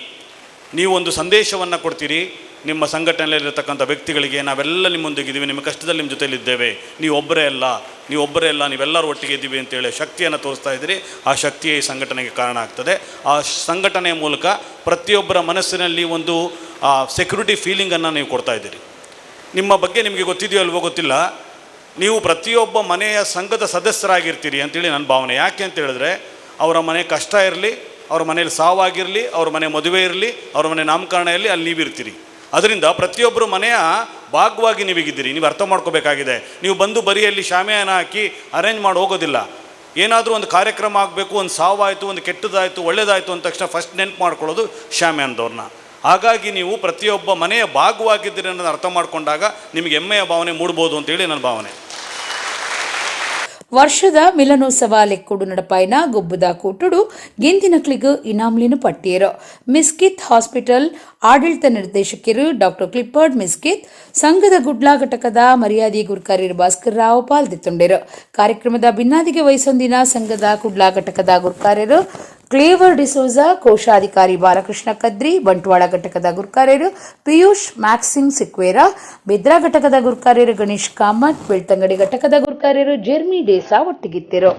ನೀವು ಒಂದು ಸಂದೇಶವನ್ನು ಕೊಡ್ತೀರಿ ನಿಮ್ಮ ಸಂಘಟನೆಯಲ್ಲಿರ್ತಕ್ಕಂಥ ವ್ಯಕ್ತಿಗಳಿಗೆ, ನಾವೆಲ್ಲ ನಿಮ್ಮೊಂದಿಗಿದ್ದೀವಿ, ನಿಮ್ಮ ಕಷ್ಟದಲ್ಲಿ ನಿಮ್ಮ ಜೊತೆಯಲ್ಲಿದ್ದೇವೆ, ನೀವು ಒಬ್ಬರೇ ಅಲ್ಲ, ನೀವು ಒಬ್ಬರೇ ಅಲ್ಲ, ನೀವೆಲ್ಲರೂ ಒಟ್ಟಿಗೆ ಇದ್ದೀವಿ ಅಂತೇಳಿ ಶಕ್ತಿಯನ್ನು ತೋರಿಸ್ತಾ ಇದ್ದೀರಿ. ಆ ಶಕ್ತಿಯೇ ಈ ಸಂಘಟನೆಗೆ ಕಾರಣ ಆಗ್ತದೆ. ಆ ಸಂಘಟನೆಯ ಮೂಲಕ ಪ್ರತಿಯೊಬ್ಬರ ಮನಸ್ಸಿನಲ್ಲಿ ಒಂದು ಸೆಕ್ಯೂರಿಟಿ ಫೀಲಿಂಗನ್ನು ನೀವು ಕೊಡ್ತಾ ಇದ್ದೀರಿ. ನಿಮ್ಮ ಬಗ್ಗೆ ನಿಮಗೆ ಗೊತ್ತಿದೆಯೋ ಅಲ್ವೋ ಗೊತ್ತಿಲ್ಲ, ನೀವು ಪ್ರತಿಯೊಬ್ಬ ಮನೆಯ ಸಂಘದ ಸದಸ್ಯರಾಗಿರ್ತೀರಿ ಅಂತೇಳಿ ನನ್ನ ಭಾವನೆ. ಯಾಕೆ ಅಂತ ಹೇಳಿದ್ರೆ, ಅವರ ಮನೆ ಕಷ್ಟ ಇರಲಿ, ಅವ್ರ ಮನೇಲಿ ಸಾವಾಗಿರಲಿ, ಅವ್ರ ಮನೆ ಮದುವೆ ಇರಲಿ, ಅವ್ರ ಮನೆ ನಾಮಕರಣ ಇರಲಿ, ಅಲ್ಲಿ ನೀವಿರ್ತೀರಿ. ಅದರಿಂದ ಪ್ರತಿಯೊಬ್ಬರು ಮನೆಯ ಭಾಗವಾಗಿ ನೀವಿದ್ದೀರಿ. ನೀವು ಅರ್ಥ ಮಾಡ್ಕೋಬೇಕಾಗಿದೆ. ನೀವು ಬಂದು ಬರಿಯಲ್ಲಿ ಶಾಮಿಯಾನ ಹಾಕಿ ಅರೇಂಜ್ ಮಾಡಿ ಹೋಗೋದಿಲ್ಲ. ಏನಾದರೂ ಒಂದು ಕಾರ್ಯಕ್ರಮ ಆಗಬೇಕು, ಒಂದು ಸಾವಾಯಿತು, ಒಂದು ಕೆಟ್ಟದಾಯಿತು, ಒಳ್ಳೇದಾಯಿತು ಅಂದ ತಕ್ಷಣ ಫಸ್ಟ್ ನೆನ್ಪು ಮಾಡ್ಕೊಳ್ಳೋದು ಶಾಮಿಯಾನದವ್ರನ್ನ. ಹಾಗಾಗಿ ನೀವು ಪ್ರತಿಯೊಬ್ಬ ಮನೆಯ ಭಾಗವಾಗಿದ್ದೀರಿ ಅನ್ನೋದು ಅರ್ಥ ಮಾಡಿಕೊಂಡಾಗ ನಿಮಗೆ ಹೆಮ್ಮೆಯ ಭಾವನೆ ಮೂಡ್ಬೋದು ಅಂತೇಳಿ ನನ್ನ ಭಾವನೆ. ವರ್ಷದ ಮಿಲನೋತ್ಸವ ಲೆಕ್ಕುಡು ನಡಪಾಯಿನ ಗೊಬ್ಬುದ ಕೂಟುಡು ಗೆಂದಿನಕ್ಲಿಗ್ ಇನಾಮ್ಲಿನ ಪಟ್ಟಿಯರು. ಮಿಸ್ಕಿತ್ ಹಾಸ್ಪಿಟಲ್ ಆಡಳಿತ ನಿರ್ದೇಶಕರು ಡಾಕ್ಟರ್ ಕ್ಲಿಪ್ಪರ್ಡ್ ಮಿಸ್ಕಿತ್, ಸಂಘದ ಗುಡ್ಲಾ ಘಟಕದ ಮರ್ಯಾದಿ ಗುರ್ಕಾರ್ಯರು ಭಾಸ್ಕರ್ ರಾವ್ ಪಾಲ್ದಿತ್ತುಂಡರು. ಕಾರ್ಯಕ್ರಮದ ಬಿನ್ನಾದಿಗೆ ವಹಿಸೊಂದಿನ ಸಂಘದ ಕುಡ್ಲಾ ಘಟಕದ ಗುರ್ಕಾರ್ಯರು ಕ್ಲೇವರ್ ಡಿಸೋಜಾ, ಕೋಶಾಧಿಕಾರಿ ಬಾಲಕೃಷ್ಣ ಕದ್ರಿ, ಬಂಟ್ವಾಳ ಘಟಕದ ಗುರ್ಕಾರ್ಯರು ಪಿಯೂಷ್ ಮ್ಯಾಕ್ಸಿಮ್ ಸಿಕ್ವೇರಾ, ಬೆದ್ರಾ ಘಟಕದ ಗುರ್ಕಾರ್ಯರು ಗಣೇಶ್ ಕಾಮತ್, ಬೆಳ್ತಂಗಡಿ ಘಟಕದ ಗುರ್ಕಾರ್ಯರು ಜೆರ್ಮಿ ಡೇಸಾ ಒಟ್ಟಿಗಿದ್ದರು.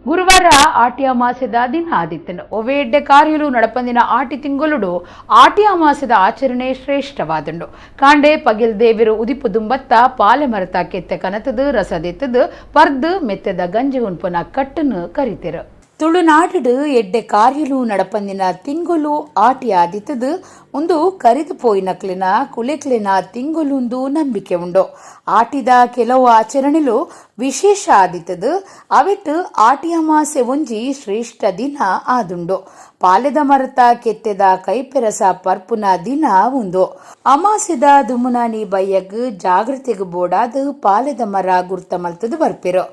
ಗುರುವಾರ ಆಟಿ ಅಮಾಸೆದ ದಿನ ಆದಿತ್ತನು. ಒವೆ ಎಡ್ಡೆ ಕಾರ್ಯಲು ನಡಪಂದಿನ ಆಟಿ ತಿಂಗಳುಡು ಆಟಿ ಅಮಾಸೆದ ಆಚರಣೆ ಶ್ರೇಷ್ಠವಾದುಂಡು. ಕಾಂಡೆ ಪಗಿಲ್ ದೇವಿರು ಉದಿಪು ದುಂಬತ್ತ ಪಾಲೆ ಮರತ ಕೆತ್ತೆ ಕನತದು ರಸದೆತ್ತದು ಪರ್ದು ಮೆತ್ತೆದ ಗಂಜಿ ಉನ್ಪುನ ಕಟ್ಟನ್ನು ಕರಿತಿರು. ತುಳುನಾಡು ಎಡ್ಡೆ ಕಾರ್ಯಲು ನಡಪಂದಿನ ತಿಂಗುಲು ಆಟಿ ಆದಿತ್ತದು ಒಂದು ಕರಿದು ಪೋಯಿನಕ್ಲಿನ ಕುಲೆಕ್ಲಿನ ತಿಂಗುಲುಂದು ನಂಬಿಕೆ ಉಂಡು. ಆಟಿದ ಕೆಲವು ಆಚರಣೆಲು ವಿಶೇಷ ಆದಿತ್ತದು. ಅವೆಟ್ ಆಟಿ ಅಮಾಸೆ ಒಂಜಿ ಶ್ರೇಷ್ಠ ದಿನ ಆದುಂಡು. ಪಾಲೆದ ಮರತ ಕೆತ್ತೆದ ಕೈಪೆರಸ ಪರ್ಪುನ ದಿನ ಉಂದು. ಅಮಾಸೆದ ದುಮುನಾನಿ ಬಯ್ಯಗ್ ಜಾಗೃತಿಗ್ ಬೋಡಾದ್ ಪಾಲೆದ ಮರ ಗುರ್ತ ಮಲ್ತದು ಬರ್ಪಿರು.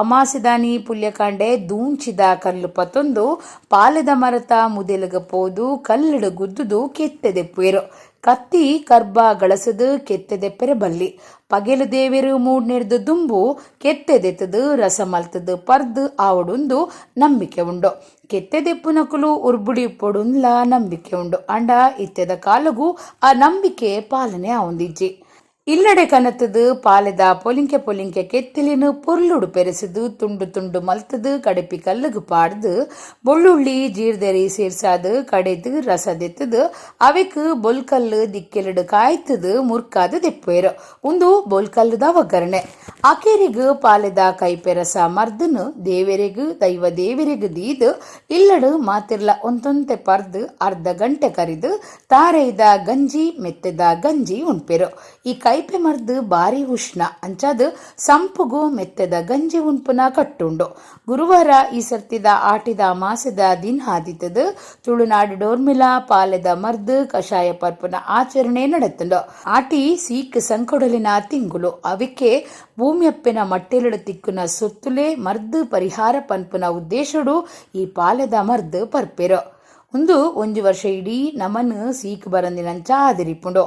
ಅಮಾಸೆದಾನಿ ಪುಲ್ಯಕಾಂಡೆ ದೂಂಚಿದ ಕಲ್ಲು ಪತ್ತೊಂದು ಪಾಲೆದ ಮರತ ಮುದೆಲಗ ಪೋದು ಕಲ್ಲಡು ಗುದ್ದುದು ಕೆತ್ತೆದೆಪ್ಪುವೆರು. ಕತ್ತಿ ಕರ್ಬ ಗಳಸದು ಕೆತ್ತೆದೆಪ್ಪೆರೆ ಬಲ್ಲಿ. ಪಗೆಲು ದೇವೆರು ಮೂಡ್ನೆರ್ದು ದುಂಬು ಕೆತ್ತೆದೆತ್ತದು ರಸ ಮಲ್ತದು ಪರ್ದು ಆವಡುಂದು ನಂಬಿಕೆ ಉಂಡು. ಕೆತ್ತೆದೆಪ್ಪುನಕುಲು ಉರ್ಬುಡಿ ಪೊಡುಂದ್ಲ ನಂಬಿಕೆ ಉಂಡು. ಅಂಡ ಇತ್ತೆದ ಕಾಲಗು ಆ ನಂಬಿಕೆ ಪಾಲನೆ ಆವೊಂದಿಜ್ಜಿ. ಇಲ್ಲಡೆ ಕನತದು ಪಾಲೆದ ಪೊಲಿಂಕೆ ಪೊಲಿಂಕೆ ಕೆತ್ತಿಲಿನ ಪೊರ್ಲುಡು ಪೆರೆಸುದು ತುಂಡು ತುಂಡು ಮಲ್ತದು ಕಡೆಪಿ ಕಲ್ಲುಗು ಪಾಡ್ದು ಬೊಳ್ಳುಳ್ಳಿ ಜೀರ್ದೆರಿ ಸೇರ್ಸಾದು ಕಡೆದು ರಸದೆತ್ತದು ಅವೆಕ್ ಬೊಲ್ಕಲ್ಲು ದಿಕ್ಕೆಲುಡು ಕಾಯ್ತದು ಮುರ್ಕಾದು ದೆಪ್ಪುವೆರು. ಉಂದು ಬೊಲ್ಕಲ್ಲುದ ಒಗ್ಗರಣೆ. ಅಕೇರಿಗ್ ಪಾಲೆದ ಕೈಪೆರಸ ಮರ್ದನು ದೇವೆರೆಗ್ ದೈವ ದೇವೆರೆಗ್ ದೀದು ಇಲ್ಲಡು ಮಾತಿರ್ಲ ಒಂತೊಂತೆ ಪರ್ದು ಅರ್ಧ ಗಂಟೆ ಕರಿದು ತಾರೈದ ಗಂಜಿ ಮೆತ್ತೆದ ಗಂಜಿ ಉಣ್ಪೆರು. ಈ ಕೈಪೆ ಮರ್ದು ಬಾರಿ ಉಷ್ಣ ಅಂಚಾದ್ ಸಂಪುಗು ಮೆತ್ತೆದ ಗಂಜಿ ಉಣ್ಪುನ ಕಟ್ಟುಂಡು. ಗುರುವಾರ ಈ ಸರ್ತಿದ ಆಟಿದ ಮಾಸದ ದಿನ ಆದಿತ್ತದು. ತುಳುನಾಡು ಡೋರ್ಮಿಲ ಪಾಲೆದ ಮರ್ದು ಕಷಾಯ ಪರ್ಪುನ ಆಚರಣೆ ನಡೆತುಂಡು. ಆಟಿ ಸೀಕ್ ಸಂಕೊಡಲಿನ ತಿಂಗುಲು. ಅವಿಕೆ ಭೂಮಿಯಪ್ಪೆನ ಮಟ್ಟೆಲುಡು ತಿಕ್ಕುನ ಸೊತ್ತುಲೆ ಮರ್ದು ಪರಿಹಾರ ಪನ್ಪುನ ಉದ್ದೇಶಡು ಈ ಪಾಲೆದ ಮರ್ದು ಪರ್ಪೆರು. ಉಂದು ಒಂಜಿ ವರ್ಷ ಇಡೀ ನಮನ್ ಸೀಕ್ ಬರಂದಿನಂಚ ಆದಿರಿಪುಂಡು.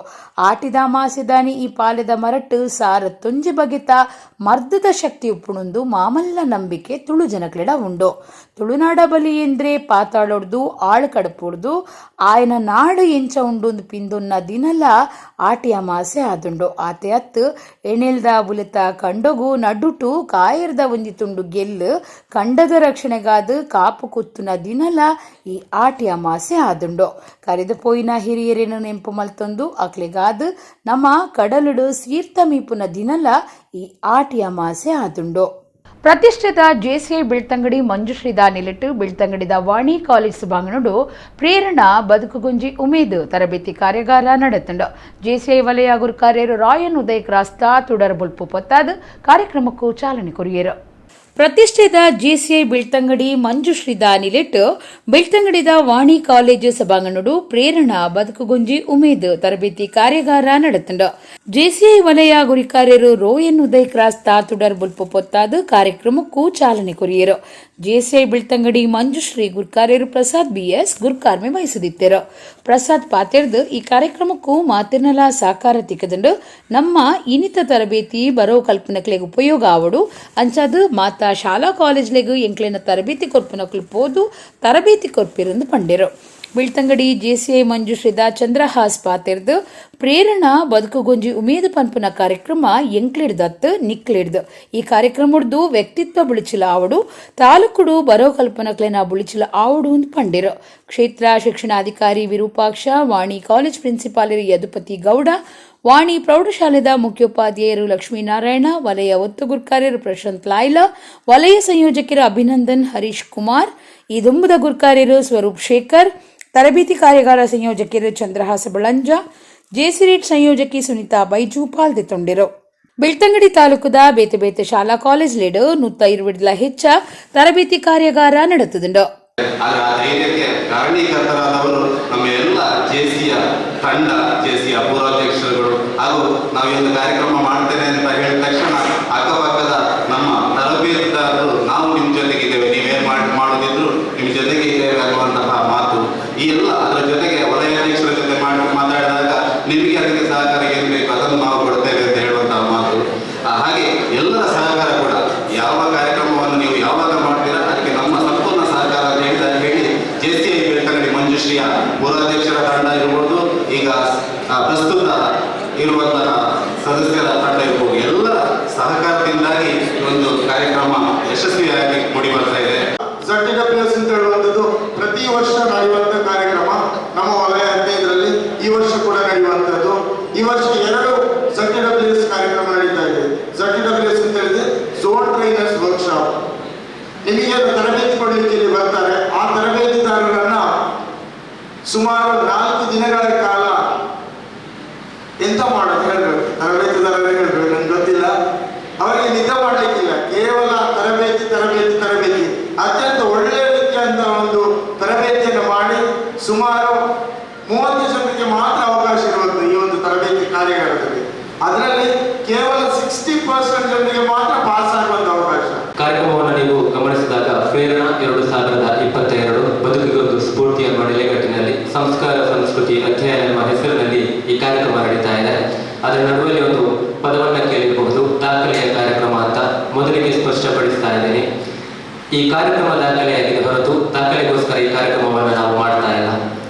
ಆಟಿದ ಮಾಸೆದಾನಿ ಈ ಪಾಲೆದ ಮರಟ್ ಸಾರ ತೊಂಜಿ ಬಗೆತ ಮರ್ದದ ಶಕ್ತಿ ಉಪ್ಪುಣುಂದು ಮಾಮಲ್ಲ ನಂಬಿಕೆ ತುಳು ಜನಕ್ಲೆಡ ಉಂಡು. ತುಳುನಾಡ ಬಲಿ ಎಂದ್ರೆ ಪಾತಾಳೊಡ್ದು ಆಳು ಕಡಪುಡ್ದು ಆಯನ ನಾಡು ಎಂಚ ಉಂಡು ಪಿಂದುನ್ನ ದಿನಲ ಆಟಿಯ ಮಾಸೆ ಆದುಂಡು. ಆತೆ ಅತ್ತು ಎಣೆಲ್ದ ಬುಲೆತ ಕಂಡೊಗು ನಡುಟು ಕಾಯರ್ದ ಒಂಜಿ ತುಂಡು ಗೆಲ್ಲು ಕಂಡದ ರಕ್ಷಣೆಗಾದ ಕಾಪು ಕುತ್ತುನ ದಿನಲ ಈ ಆಟಿಯ ಮಾಸೆ ಆದುಂಡು. ಕರೆದು ಪೋಯಿನ ಹಿರಿಯರೇನು ನೆಂಪು ಮಲ್ತೊಂದು ಅಕ್ಲೆಗಾದ ನಮ್ಮ ಕಡಲುಡು ಸೀರ್ತ ಮೀಪುನ ದಿನಲ ಈ ಆಟಿಯ ಮಾಸೆ ಆದುಂಡು. ಪ್ರತಿಷ್ಠಿತ ಜೆಸಿಐ ಬೆಳ್ತಂಗಡಿ ಮಂಜುಶ್ರೀದ ನಿಲೆಟ್ಟು ಬೆಳ್ತಂಗಡಿದ ವಾಣಿ ಕಾಲೇಜ್ ಬಾಂಗನುಡು ಪ್ರೇರಣಾ ಬದುಕುಗುಂಜಿ ಉಮೇದು ತರಬೇತಿ ಕಾರ್ಯಾಗಾರ ನಡೆತುಂಡು. ಜೆಸಿಐ ವಲಯ ಗುರುಕಾರ್ಯರು ರಾಯನ್ ಉದಯ್ ಕ್ರಾಸ್ತಾ ತುಡರ್ ಬುಲ್ಪು ಪೊತ್ತಾದ ಕಾರ್ಯಕ್ರಮಕ್ಕೂ ಚಾಲನೆ ಕೊರಿಯರು. ಪ್ರತಿಷ್ಠಿತ ಜೆಸಿಐ ಬೆಳ್ತಂಗಡಿ ಮಂಜುಶ್ರೀದ ನಿಲೆಟ್ಟು ಬೆಳ್ತಂಗಡಿದ ವಾಣಿ ಕಾಲೇಜು ಸಭಾಂಗಣುಡು ಪ್ರೇರಣಾ ಬದುಕುಗುಂಜಿ ಉಮೇದು ತರಬೇತಿ ಕಾರ್ಯಾಗಾರ ನಡೆತುಂಡು. ಜೆಸಿಐ ವಲಯ ಗುರಿಕಾರ್ಯರು ರೋಯನ್ ಉದಯ್ ಕ್ರಾಸ್ ತುಡರ್ ಬುಲ್ಪು ಪೊತ್ತಾದ ಕಾರ್ಯಕ್ರಮಕ್ಕೂ ಚಾಲನೆ ಕೊರಿಯರು. ಜೆಸಿಐ ಬೆಳ್ತಂಗಡಿ ಮಂಜುಶ್ರೀ ಗುರ್ಕಾರ್ಯರು ಪ್ರಸಾದ್ ಬಿಎಸ್ ಗುರ್ಕಾರ್ಮೆ ವಹಿಸದಿತ್ತರು. ಪ್ರಸಾದ್ ಪಾತೆರ್ದು ಈ ಕಾರ್ಯಕ್ರಮಕ್ಕೂ ಮಾತಿರ್ನಲ ಸಾಕಾರ ತಿಕ್ಕದಂಡು ನಮ್ಮ ಇನಿತ ತರಬೇತಿ ಬರೋ ಕಲ್ಪನಕ್ಲೆಗ್ ಉಪಯೋಗ ಆವಡು ಅಂಚಾದು ಮಾತಾ ಶಾಲಾ ಕಾಲೇಜ್ಲೆಗ್ ಎಂಕ್ಲೆನ ತರಬೇತಿ ಕೊರ್ಪುನಕ್ಲು ಪೋದು ತರಬೇತಿ ಕೊರ್ಪಿರಂದು ಪಂಡೆರು. ಬೆಳ್ತಂಗಡಿ ಜೆಸಿಐ ಮಂಜುಶ್ರೀದ ಚಂದ್ರಹಾಸ್ ಪಾತೆರ್ದು ಪ್ರೇರಣಾ ಬದುಕುಗೊಂಜಿ ಉಮೇದು ಪನ್ಪುನ ಕಾರ್ಯಕ್ರಮ ಎಂಕ್ಲಿಡ್ದತ್ತು ನಿಕ್ಲಿಡ್ದು ಈ ಕಾರ್ಯಕ್ರಮಡ್ದು ವ್ಯಕ್ತಿತ್ವ ಬುಳಿಚಿಲ ಆವಡು ತಾಲೂಕುಡು ಬರೋ ಕಲ್ಪನಕ್ಲೆನ ಬುಳಿಚಿಲ ಆವಡು ಅಂದ್ ಪಂಡಿರು. ಕ್ಷೇತ್ರ ಶಿಕ್ಷಣಾಧಿಕಾರಿ ವಿರೂಪಾಕ್ಷ, ವಾಣಿ ಕಾಲೇಜ್ ಪ್ರಿನ್ಸಿಪಾಲರು ಯದುಪತಿ ಗೌಡ, ವಾಣಿ ಪ್ರೌಢಶಾಲೆದ ಮುಖ್ಯೋಪಾಧ್ಯಾಯರು ಲಕ್ಷ್ಮೀನಾರಾಯಣ, ವಲಯ ಒತ್ತು ಗುರ್ಕಾರ್ಯರು ಪ್ರಶಾಂತ್ ಲಾಯ್ಲ, ವಲಯ ಸಂಯೋಜಕರು ಅಭಿನಂದನ್ ಹರೀಶ್ ಕುಮಾರ್, ಈ ದುಂಬುದ ಗುರ್ಕಾರ್ಯರು ಸ್ವರೂಪ್ ಶೇಖರ್, ತರಬೇತಿ ಕಾರ್ಯಾಗಾರ ಸಂಯೋಜಕರು ಚಂದ್ರಹಾಸ ಬಳಂಜ, ಜೆಸಿರೇಟ್ ಸಂಯೋಜಕಿ ಸುನೀತಾ ಬೈಜು ಪಾಲ್ದೆತೊಂಡಿರು. ಬೆಳ್ತಂಗಡಿ ತಾಲೂಕುದ ಬೇತೆ ಬೇತೆ ಶಾಲಾ ಕಾಲೇಜ್ ಲೇಡು 120 ಹೆಚ್ಚ ತರಬೇತಿ ಕಾರ್ಯಾಗಾರ ನಡೆತದುಂಡು. ಆದ್ರೆ ಆ ಧೈರ್ಯಕ್ಕೆ ಕಾರಣೀಕರ್ತರಾದವರು ನಮ್ಮ ಎಲ್ಲ ಜೆಸಿಯ ತಂಡ, ಜೆಸಿಯ ಪೂರ್ವಾಧ್ಯಕ್ಷರುಗಳು. ಹಾಗೂ ನಾವು ಈ ಒಂದು ಕಾರ್ಯಕ್ರಮ ಮಾಡ್ತೇನೆ ಅಂತ ಹೇಳಿದ ತಕ್ಷಣ ಅಕ್ಕಪಕ್ಕದ ನಮ್ಮ ತರಬೇತುದಾರರು, ನಾವು ನಿಮ್ಮ ಜೊತೆಗಿದ್ದೇವೆ, ನೀವೇನು ಮಾಡೋದಿದ್ರು ನಿಮ್ಮ ಜೊತೆಗೆ ಇದ್ದೇವೆ ಅನ್ನುವಂತಹ ಮಾತು. ಈ ಎಲ್ಲ ಅದರ ಜೊತೆಗೆ ವಲಯಾಧ್ಯಕ್ಷರ ಜೊತೆ ಮಾತಾಡಿದಾಗ ನಿಮಗೆ ಅದಕ್ಕೆ ಸಹಕಾರ ಏನು ಬೇಕು ಅದನ್ನು ನಾವು ಕೊಡ್ತೇವೆ ಅಂತ ಹೇಳುವಂತಹ ಮಾತು. ಹಾಗೆ ಎಲ್ಲರ ಸಹಕಾರ ಕೂಡ, ಯಾವ ಕಾರ್ಯಕ್ರಮವನ್ನು ನೀವು ಯಾವಾಗ ಮಾಡ್ತೀರಾ ಅದಕ್ಕೆ ನಮ್ಮ ಸಂಪೂರ್ಣ ಸಹಕಾರ ಅಂತ ಹೇಳಿ ಜೆಸಿಐ ಬೆಳ್ತಂಗಡಿ ಮಂಜುಶ್ರೀಯ ಪೂರ್ವಾಧ್ಯಕ್ಷರ ತಂಡ ಇರ್ಬೋದು, ಈಗ ಪ್ರಸ್ತುತ ಇರುವಂತಹ ಸದಸ್ಯರ ತಂಡ ಇರ್ಬೋದು, ಎಲ್ಲ ಸಹಕಾರದಿಂದಾಗಿ ಈ ಒಂದು ಕಾರ್ಯಕ್ರಮ ಯಶಸ್ವಿಯಾಗಿ ಮೂಡಿ ಬರ್ತಾ ಇದೆ. ZTWS ಅಂತ ಹೇಳುವಂಥದ್ದು ಪ್ರತಿ ವರ್ಷ ನಡೆಯುವಂಥ ಕಾರ್ಯಕ್ರಮ ನಮ್ಮ ವಲಯ 15ರಲ್ಲಿ ಈ ವರ್ಷ ಕೂಡ ನಡೆಯುವಂಥದ್ದು. ಈ ವರ್ಷ 2 ZTWS ಕಾರ್ಯಕ್ರಮ ನಡೀತಾ ಇದೆ. ZTWS ಅಂತ ಹೇಳಿದ್ರೆ zone trainers workshop. ನಿಮಗೆ ತರಬೇತಿ ಕೊಡಲಿಕ್ಕೆ ಇಲ್ಲಿ ಬರ್ತಾರೆ. ಆ ತರಬೇತಿದಾರರನ್ನ ಸುಮಾರು 4 ದಿನಗಳ ಕಾಲ ಎಂತ ಮಾಡೋದು ಹೇಳ್ಬೇಕು, ತರಬೇತಿದಾರರೇ ಹೇಳ್ಬೇಕು, ನನ್ಗೆ ಗೊತ್ತಿಲ್ಲ. ಅವರಿಗೆ ನಿದ್ದೆ ಮಾಡ್ಲಿಕ್ಕಿಲ್ಲ, ಕೇವಲ ತರಬೇತಿ ತರಬೇತಿ ತರಬೇತಿ. ಅತ್ಯಂತ ಒಳ್ಳೆಯ ರೀತಿಯಂತ ಒಂದು ತರಬೇತಿಯನ್ನು ಮಾಡಿ ಸುಮಾರು 30 ಜನರಿಗೆ ಮಾತ್ರ ಅವಕಾಶ ಇರುವಂತ ಈ ಒಂದು ತರಬೇತಿ ಕಾರ್ಯಾಗಾರದಲ್ಲಿ, ಅದರಲ್ಲಿ ಕೇವಲ 60% ಜನರಿಗೆ ಮಾತ್ರ ಪಾಸ್ ಆಗುವಂತ ಅವಕಾಶ. ಕಾರ್ಯಕ್ರಮವನ್ನು ನೀವು ಗಮನಿಸಿದಾಗ ಪ್ರೇರಣಾ 2022 ಬದುಕಿಗೊಂದು ಸ್ಫೂರ್ತಿ ಎಂಬ ನೆಲೆಗಟ್ಟಿನಲ್ಲಿ ಸಂಸ್ಕಾರ ಸಂಸ್ಕೃತಿ ಅಧ್ಯಯನ ಎಂಬ ಹೆಸರಿನಲ್ಲಿ ಈ ಕಾರ್ಯಕ್ರಮ ನಡೀತಾ ಇದೆ. ಅದರ ನಡುವೆಯಲ್ಲಿ ಒಂದು ಪದವನ್ನು ಕೇಳಿರಬಹುದು, ದಾಖಲೆಯ ಕಾರ್ಯಕ್ರಮ ಅಂತ. ಮೊದಲಿಗೆ ಸ್ಪಷ್ಟಪಡಿಸ್ತಾ ಇದ್ದೇನೆ, ಈ ಕಾರ್ಯಕ್ರಮ ದಾಖಲೆಯಾಗಿದೆ ಹೊರತು ದಾಖಲೆಗೋಸ್ಕರ ಈ ಕಾರ್ಯಕ್ರಮವನ್ನು ನಾವು ಮಾಡ್ತಾ ಇಲ್ಲ.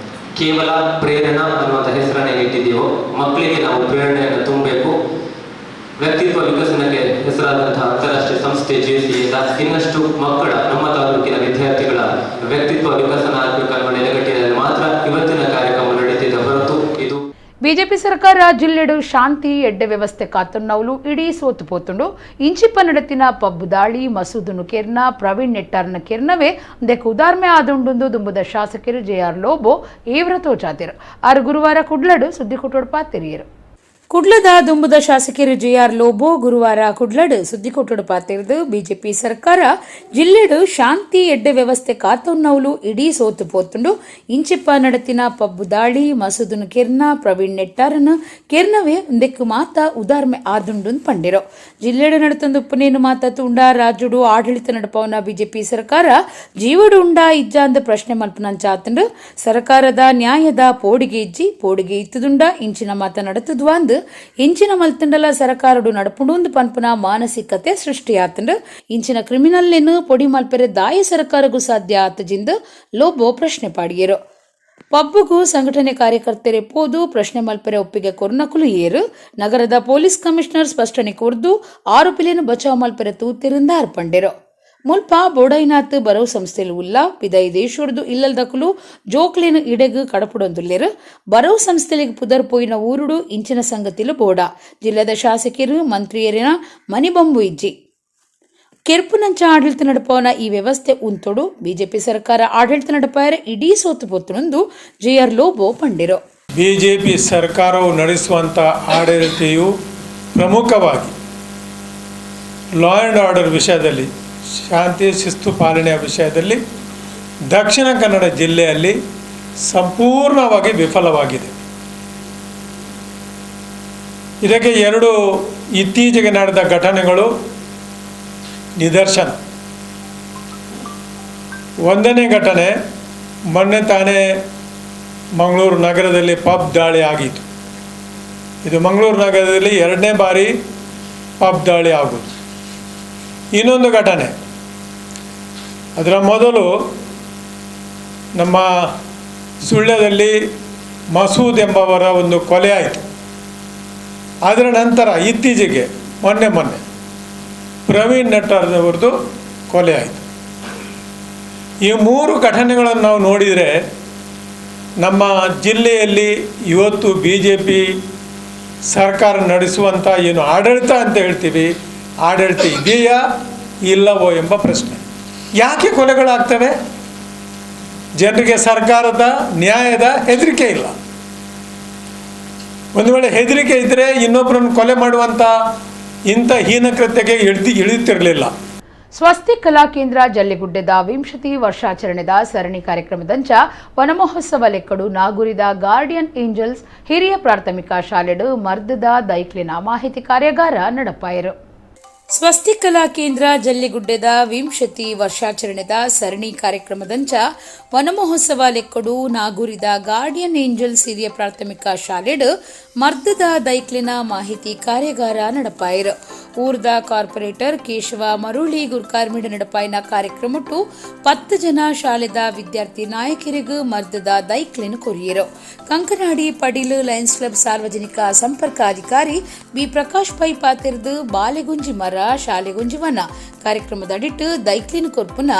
ಕೇವಲ ಪ್ರೇರಣಾ ಅನ್ನುವಂಥ ಹೆಸರನ್ನು ಇಟ್ಟಿದ್ದೀವೋ, ಮಕ್ಕಳಿಗೆ ನಾವು ಪ್ರೇರಣೆಯನ್ನು ತುಂಬಬೇಕು. ವ್ಯಕ್ತಿತ್ವ ವಿಕಸನಕ್ಕೆ ಹೆಸರಾದಂತಹ ಅಂತಾರಾಷ್ಟ್ರೀಯ ಸಂಸ್ಥೆ ಜೆಸಿಯಿಂದ ಇನ್ನಷ್ಟು ಮಕ್ಕಳ, ನಮ್ಮ ತಾಲೂಕಿನ ವಿದ್ಯಾರ್ಥಿಗಳ ವ್ಯಕ್ತಿತ್ವ ವಿಕಸನ ಆಗಬೇಕು ಅನ್ನುವ ನೆಲೆಗಟ್ಟಿನಲ್ಲಿ ಮಾತ್ರ ಇವತ್ತಿನ ಕಾರ್ಯಕ್ರಮ ನಡೀತಿದೆ ಹೊರತು ಇದು ಬಿಜೆಪಿ ಸರ್ಕಾರ ಜಿಲ್ಲೆಡು ಶಾಂತಿ ಎಡ್ಡೆ ವ್ಯವಸ್ಥೆ ಕಾತುನ್ನವಲು ಇಡೀ ಸೋತು ಪೋತುಂಡು. ಇಂಚಿಪ್ಪ ನಡತಿನ ಪಬ್ ದಾಳಿ ಮಸೂದನು ಕೆರ್ನ ಪ್ರವೀಣ್ ನೆಟ್ಟಾರ್ನ ಕೆರ್ನವೇ ದೆಕ್ ಉದಾರ್ಮೆ ಆದುಂಡುಂದು ದುಂಬುದ ಶಾಸಕರು ಜೆ ಆರ್ ಲೋಬೋ ಏವ್ರ ತೋಚಾತಿರು. ಆರು ಗುರುವಾರ ಕುಡ್ಲಡು ಸುದ್ದಿ ಕುಟೋಡ್ ಪಾತೆರಿಯರು. ಕುಡ್ಲದ ದುಂಬುದ ಶಾಸಕರು ಜೆಆರ್ ಲೋಬೋ ಗುರುವಾರ ಕುಡ್ಲಡ್ ಸುದ್ದಿಕೊಟ್ಟಡು ಪಾತಿರ್ದು ಬಿಜೆಪಿ ಸರ್ಕಾರ ಜಿಲ್ಲೆಡು ಶಾಂತಿ ಎಡ್ಡೆ ವ್ಯವಸ್ಥೆ ಕಾತೊನ್ನವುಲು ಇಡೀ ಸೋತು ಪೋತುಂಡು. ಇಂಚಿಪ್ಪ ನಡತಿನ ಪಬ್ಬು ದಾಳಿ ಮಸೂದನ್ ಕಿರ್ನ ಪ್ರವೀಣ್ ನೆಟ್ಟಾರನ್ ಕಿರ್ನವೇ ಒಂದೆಕ್ಕು ಮಾತ ಉದಾರ್ಮೆ ಆದುಂಡು ಪಂಡಿರೋ. ಜಿಲ್ಲೆಡು ನಡತಂದು ಉಪ್ಪನೇನು ಮಾತ ತುಂಡ ರಾಜುಡು ಆಡಳಿತ ನಡಪವನ ಬಿಜೆಪಿ ಸರ್ಕಾರ ಜೀವಡು ಉಂಡಾ ಇಜ್ಜ ಅಂದ ಪ್ರಶ್ನೆ ಮಲ್ಪನಂಚಾತುಂಡು. ಸರ್ಕಾರದ ನ್ಯಾಯದ ಪೋಡಿಗೆ ಇಜ್ಜಿ ಪೋಡಿಗೆ ಇತ್ತುದುಂಡ ಇಂಚಿನ ಮಾತ ನಡತದ್ವಾ ಅಂದು ಇಂಚಿನ ಮಲ್ತಂಡಲ ಸರಕಾರಡು ನಡಪುಂಡು ಪನ್ಪುನ ಮಾನಸಿಕತೆ ಸೃಷ್ಟಿಯಾತಂಡು. ಇಂಚಿನ ಕ್ರಿಮಿನಲ್ಲೇನು ಪೊಡಿ ಮಲ್ಪೆರೆ ದಾಯ ಸರ್ಕಾರಗೂ ಸಾಧ್ಯ ಆತಜಿಂದ ಲೋಬೋ ಪ್ರಶ್ನೆ ಪಾಡಿಯರು. ಪಬ್ಬುಗೂ ಸಂಘಟನೆ ಕಾರ್ಯಕರ್ತರೆ ಪೋದು ಪ್ರಶ್ನೆ ಮಲ್ಪೆರೆ ಒಪ್ಪಿಗೆ ಕೊರ್ನಕುಲು ಏರು. ನಗರದ ಪೊಲೀಸ್ ಕಮಿಷನರ್ ಸ್ಪಷ್ಟನೆ ಕೊರ್ದು ಆರೋಪಿಲೇನು ಬಚಾವ್ ಮಲ್ಪೆರೆ ತೂತಿರಿಂದ ಅರ್ಪಂಡಿರು. ಮುಲ್ಪ ಬೋಡೈನಾಥ್ ಬರವು ಸಂಸ್ಥೆಲು ಉಲ್ಲ ಪಿದೈ ದೇಶುರ್ದು ಇಲ್ಲಲ್ದಕುಲು ಜೋಕ್ಲೇನು ಇಡೆಗು ಕಡಪುಡೊಂದುಲ್ಲೆರು. ಬರವು ಸಂಸ್ಥೆಲಿಗೆ ಪುದರ್ ಪೋಯಿನ ಊರುಡು ಇಂಚಿನ ಸಂಗತಿಲು ಬೋಡ. ಜಿಲ್ಲೆದ ಶಾಸಕರು ಮಂತ್ರಿಯರಿನ ಮನಿಬಂಬು ಇಜ್ಜಿ. ಕೆರ್ಪುನಂಚ ಆಡಳಿತ ನಡಪವನ ಈ ವ್ಯವಸ್ಥೆ ಉಂತೊಡು. ಬಿಜೆಪಿ ಸರ್ಕಾರ ಆಡಳಿತ ನಡಪಾಯರೆ ಇಡೀ ಸೋತು ಪೊತ್ತುನೊಂದು ಜೆಆರ್ ಲೋಬೋ ಪಂಡಿರು. ಬಿಜೆಪಿ ಸರ್ಕಾರವು ನಡೆಸುವಂಥ ಆಡಳಿತೆಯು ಪ್ರಮುಖವಾಗಿ law and order ವಿಷಯದಲ್ಲಿ, ಶಾಂತಿ ಶಿಸ್ತು ಪಾಲನೆಯ ವಿಷಯದಲ್ಲಿ ದಕ್ಷಿಣ ಕನ್ನಡ ಜಿಲ್ಲೆಯಲ್ಲಿ ಸಂಪೂರ್ಣವಾಗಿ ವಿಫಲವಾಗಿದೆ. ಇದಕ್ಕೆ ಎರಡು ಇತ್ತೀಚೆಗೆ ನಡೆದ ಘಟನೆಗಳು ನಿದರ್ಶನ. ಒಂದನೇ ಘಟನೆ, ಮೊನ್ನೆ ತಾನೇ ಮಂಗಳೂರು ನಗರದಲ್ಲಿ ಪಬ್ ದಾಳಿ ಆಗಿತ್ತು. ಇದು ಮಂಗಳೂರು ನಗರದಲ್ಲಿ ಎರಡನೇ ಬಾರಿ ಪಬ್ ದಾಳಿ ಆಗುವುದು. ಇನ್ನೊಂದು ಘಟನೆ, ಅದರ ಮೊದಲು ನಮ್ಮ ಸುಳ್ಯದಲ್ಲಿ ಮಸೂದ್ ಎಂಬವರ ಒಂದು ಕೊಲೆ ಆಯಿತು. ಅದರ ನಂತರ ಇತ್ತೀಚೆಗೆ ಮೊನ್ನೆ ಮೊನ್ನೆ ಪ್ರವೀಣ್ ನೆಟ್ಟಾರ್ದವ್ರದ್ದು ಕೊಲೆ ಆಯಿತು. ಈ ಮೂರು ಘಟನೆಗಳನ್ನು ನಾವು ನೋಡಿದರೆ ನಮ್ಮ ಜಿಲ್ಲೆಯಲ್ಲಿ ಇವತ್ತು ಬಿಜೆಪಿ ಸರ್ಕಾರ ನಡೆಸುವಂಥ ಏನು ಆಡಳಿತ ಅಂತ ಹೇಳ್ತೀವಿ, ಆಡಳಿತ ಇದೆಯಾ ಇಲ್ಲವೋ ಎಂಬ ಪ್ರಶ್ನೆ. ಯಾಕೆ ಕೊಲೆಗಳಾಗ್ತವೆ? ಜನರಿಗೆ ಸರ್ಕಾರದ ನ್ಯಾಯದ ಹೆದರಿಕೆ ಇಲ್ಲ. ಒಂದು ವೇಳೆ ಹೆದರಿಕೆ ಇದ್ದರೆ ಇನ್ನೊಬ್ಬರನ್ನು ಕೊಲೆ ಮಾಡುವಂಥ ಇಂಥ ಹೀನಕೃತ್ಯಕ್ಕೆ ಇಳಿಯುತ್ತಿರಲಿಲ್ಲ. ಸ್ವಸ್ತಿ ಕಲಾ ಕೇಂದ್ರ ಜಲ್ಲಿಗುಡ್ಡೆದ 20 ವರ್ಷಾಚರಣೆದ ಸರಣಿ ಕಾರ್ಯಕ್ರಮದಂಚ ವನಮಹೋತ್ಸವ ಲೆಕ್ಕಡು ನಾಗುರಿದ ಗಾರ್ಡಿಯನ್ ಏಂಜಲ್ಸ್ ಹಿರಿಯ ಪ್ರಾಥಮಿಕ ಶಾಲೆಡು ಮರ್ದದ ದೈಕ್ಲಿನ ಮಾಹಿತಿ ಕಾರ್ಯಾಗಾರ ನಡಪಾಯರು. ಸ್ವಸ್ತಿ ಕಲಾ ಕೇಂದ್ರ ಜಲ್ಲಿಗುಡ್ಡೆದ 20 ವರ್ಷಾಚರಣೆದ ಸರಣಿ ಕಾರ್ಯಕ್ರಮದಂಚ ವನಮಹೋತ್ಸವ ಲೆಕ್ಕಡು ನಾಗೂರಿದ ಗಾರ್ಡಿಯನ್ ಏಂಜಲ್ಸ್ ಹಿರಿಯ ಪ್ರಾಥಮಿಕ ಶಾಲೆಡು ಮರ್ದದ ದೈಕ್ಲಿನ ಮಾಹಿತಿ ಕಾರ್ಯಾಗಾರ ನಡಪಾಯರು. ಊರ್ದ ಕಾರ್ಪೊರೇಟರ್ ಕೇಶವ ಮರುಳಿ ಗುರ್ಕಾರ್ಮಿಡ ನಡಪಾಯಿನ ಕಾರ್ಯಕ್ರಮಟ್ಟು 10 ಜನ ಶಾಲೆದ ವಿದ್ಯಾರ್ಥಿ ನಾಯಕರಿಗೂ ಮರ್ದದ ದೈಕ್ಲಿನ ಕೊರಿಯರು. ಕಂಕನಾಡಿ ಪಡಿಲು ಲಯನ್ಸ್ ಕ್ಲಬ್ ಸಾರ್ವಜನಿಕ ಸಂಪರ್ಕ ಅಧಿಕಾರಿ ಬಿ ಪ್ರಕಾಶ್ ಪೈ ಪಾತಿರ್ದು ಬಾಲೆಗುಂಜಿ ಮರ ಶಾಲೆಗುಂಜಿ ವನ ಕಾರ್ಯಕ್ರಮದ ಅಡಿಟ್ಟು ದೈಕ್ಲಿನ್ ಕೊರ್ಪುನ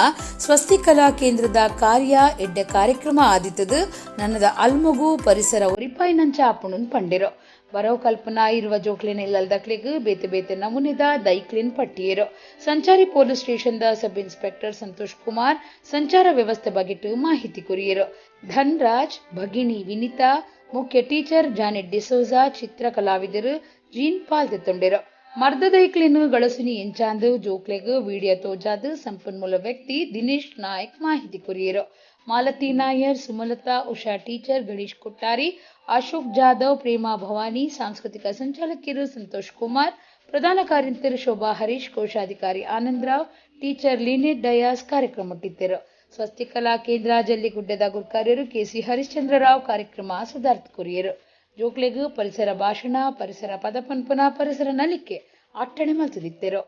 ಸ್ವಸ್ತಿ ಕಲಾ ಕೇಂದ್ರದ ಕಾರ್ಯ ಎಡ್ಡೆ ಕಾರ್ಯಕ್ರಮ ಆದಿತ್ತದು. ನನ್ನದ ಅಲ್ಮಗು ಪರಿಸರ ಒರಿಪಾಯಿನಂಚ ಆಪುಣನ್ ಪಂಡಿರು. ಬರವ್ ಕಲ್ಪನಾ ಇರುವ ಜೋಕ್ಲಿನ ಇಲ್ಲಲ್ದಕ್ಲಿಗ್ ಬೇತೆ ಬೇತೆ ನಮೂನೆದ ದೈಕ್ಲಿನ್ ಪಟ್ಟಿಯರು. ಸಂಚಾರಿ ಪೊಲೀಸ್ ಸ್ಟೇಷನ್ದ ಸಬ್ ಇನ್ಸ್ಪೆಕ್ಟರ್ ಸಂತೋಷ್ ಕುಮಾರ್ ಸಂಚಾರ ವ್ಯವಸ್ಥೆ ಬಗೆಟು ಮಾಹಿತಿ ಕೊರಿಯರು. ಧನ್ರಾಜ್, ಭಗಿನಿ ವಿನಿತಾ, ಮುಖ್ಯ ಟೀಚರ್ ಜಾನೆಟ್ ಡಿಸೋಜಾ, ಚಿತ್ರ ಕಲಾವಿದರು ಜೀನ್ ಪಾಲ್ ತೆತ್ತೊಂಡಿರು. ಮರ್ದದೈಕ್ಲಿನ್ ಗಳಸುನಿ ಎಂಚಾಂದು ಜೋಕ್ಲೆಗ್ ವಿಡಿಯೋ ತೋಜಾದ್ ಸಂಪನ್ಮೂಲ ವ್ಯಕ್ತಿ ದಿನೇಶ್ ನಾಯಕ್ ಮಾಹಿತಿ ಕೊರಿಯರು. ಮಾಲತಿ ನಾಯರ್, ಸುಮಲತಾ, ಉಷಾ ಟೀಚರ್, ಗಣೇಶ್ ಕೊಟ್ಟಾರಿ, ಅಶೋಕ್ ಜಾಧವ್, ಪ್ರೇಮಾ ಭವಾನಿ, ಸಾಂಸ್ಕೃತಿಕ ಸಂಚಾಲಕಿಯರು ಸಂತೋಷ್ ಕುಮಾರ್, ಪ್ರಧಾನ ಕಾರ್ಯಂತರು ಶೋಭಾ ಹರೀಶ್, ಕೋಶಾಧಿಕಾರಿ ಆನಂದರಾವ್, ಟೀಚರ್ ಲಿನೆಟ್ ಡಯಾಸ್ ಕಾರ್ಯಕ್ರಮ ಇಟ್ಟಿದ್ದರು. ಸ್ವಸ್ತಿ ಕಲಾ ಕೇಂದ್ರ ಜಲ್ಲಿಗುಡ್ಡೆದ ಗುರ್ಕಾರ್ಯರು ಕೆಸಿ ಹರಿಶ್ಚಂದ್ರರಾವ್ ಕಾರ್ಯಕ್ರಮ ಸುಧಾರ್ಥ ಕೊರಿಯರು. ಜೋಕ್ಲೆಗ್ ಪರಿಸರ ಭಾಷಣ, ಪರಿಸರ ಪದಪನ್ಪನ, ಪರಿಸರ ನಲಿಕೆ ಅಟ್ಟಣೆ ಮಲ್ತದಿತ್ತೆರು.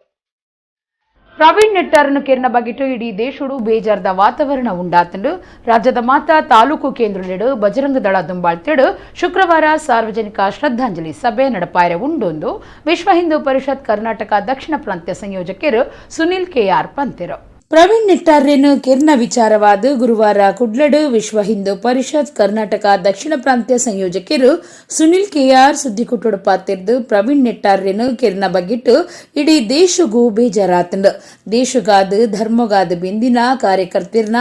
ಪ್ರವೀಣ್ ನೆಟ್ಟಾರನು ಕೆರ್ನ ಬಗೆಟು ಇಡೀ ದೇಶಡು ಬೇಜಾರ್ದ ವಾತಾವರಣ ಉಂಡಾತಂಡು. ರಾಜ್ಯದ ಮಾತಾ ತಾಲೂಕು ಕೇಂದ್ರಲೆಡು ಬಜರಂಗ ದಳ ದುಂಬಾಳ್ತೆಡು ಶುಕ್ರವಾರ ಸಾರ್ವಜನಿಕ ಶ್ರದ್ಧಾಂಜಲಿ ಸಭೆ ನಡಪಾಯರೆ ಉಂಡೊಂದು ವಿಶ್ವ ಹಿಂದೂ ಪರಿಷತ್ ಕರ್ನಾಟಕ ದಕ್ಷಿಣ ಪ್ರಾಂತ್ಯ ಸಂಯೋಜಕರು ಸುನಿಲ್ ಕೆಆರ್ ಪಂತೆರು. ಪ್ರವೀಣ್ ನೆಟ್ಟಾರ್ರೆನ್ ಕೆರ್ನ ವಿಚಾರವಾದ್ ಗುರುವಾರ ಕುಡ್ಲಡ್ ವಿಶ್ವ ಹಿಂದೂ ಪರಿಷತ್ ಕರ್ನಾಟಕ ದಕ್ಷಿಣ ಪ್ರಾಂತ್ಯ ಸಂಯೋಜಕರು ಸುನಿಲ್ ಕೆಆರ್ ಸುದ್ದಿಕುಟ್ಟುಡು ಪಾತೆರ್ದ್ ಪ್ರವೀಣ್ ನೆಟ್ಟಾರ್ರೆನ್ ಕೆರ್ನ ಬಗ್ಗಿಟ್ಟು ಇಡೀ ದೇಶಗೂ ಬೇಜಾರಾತಂಡ್. ದೇಶಗಾದ್ ಧರ್ಮಗಾದ್ ಬೆಂದಿನ ಕಾರ್ಯಕರ್ತಿರ್ನ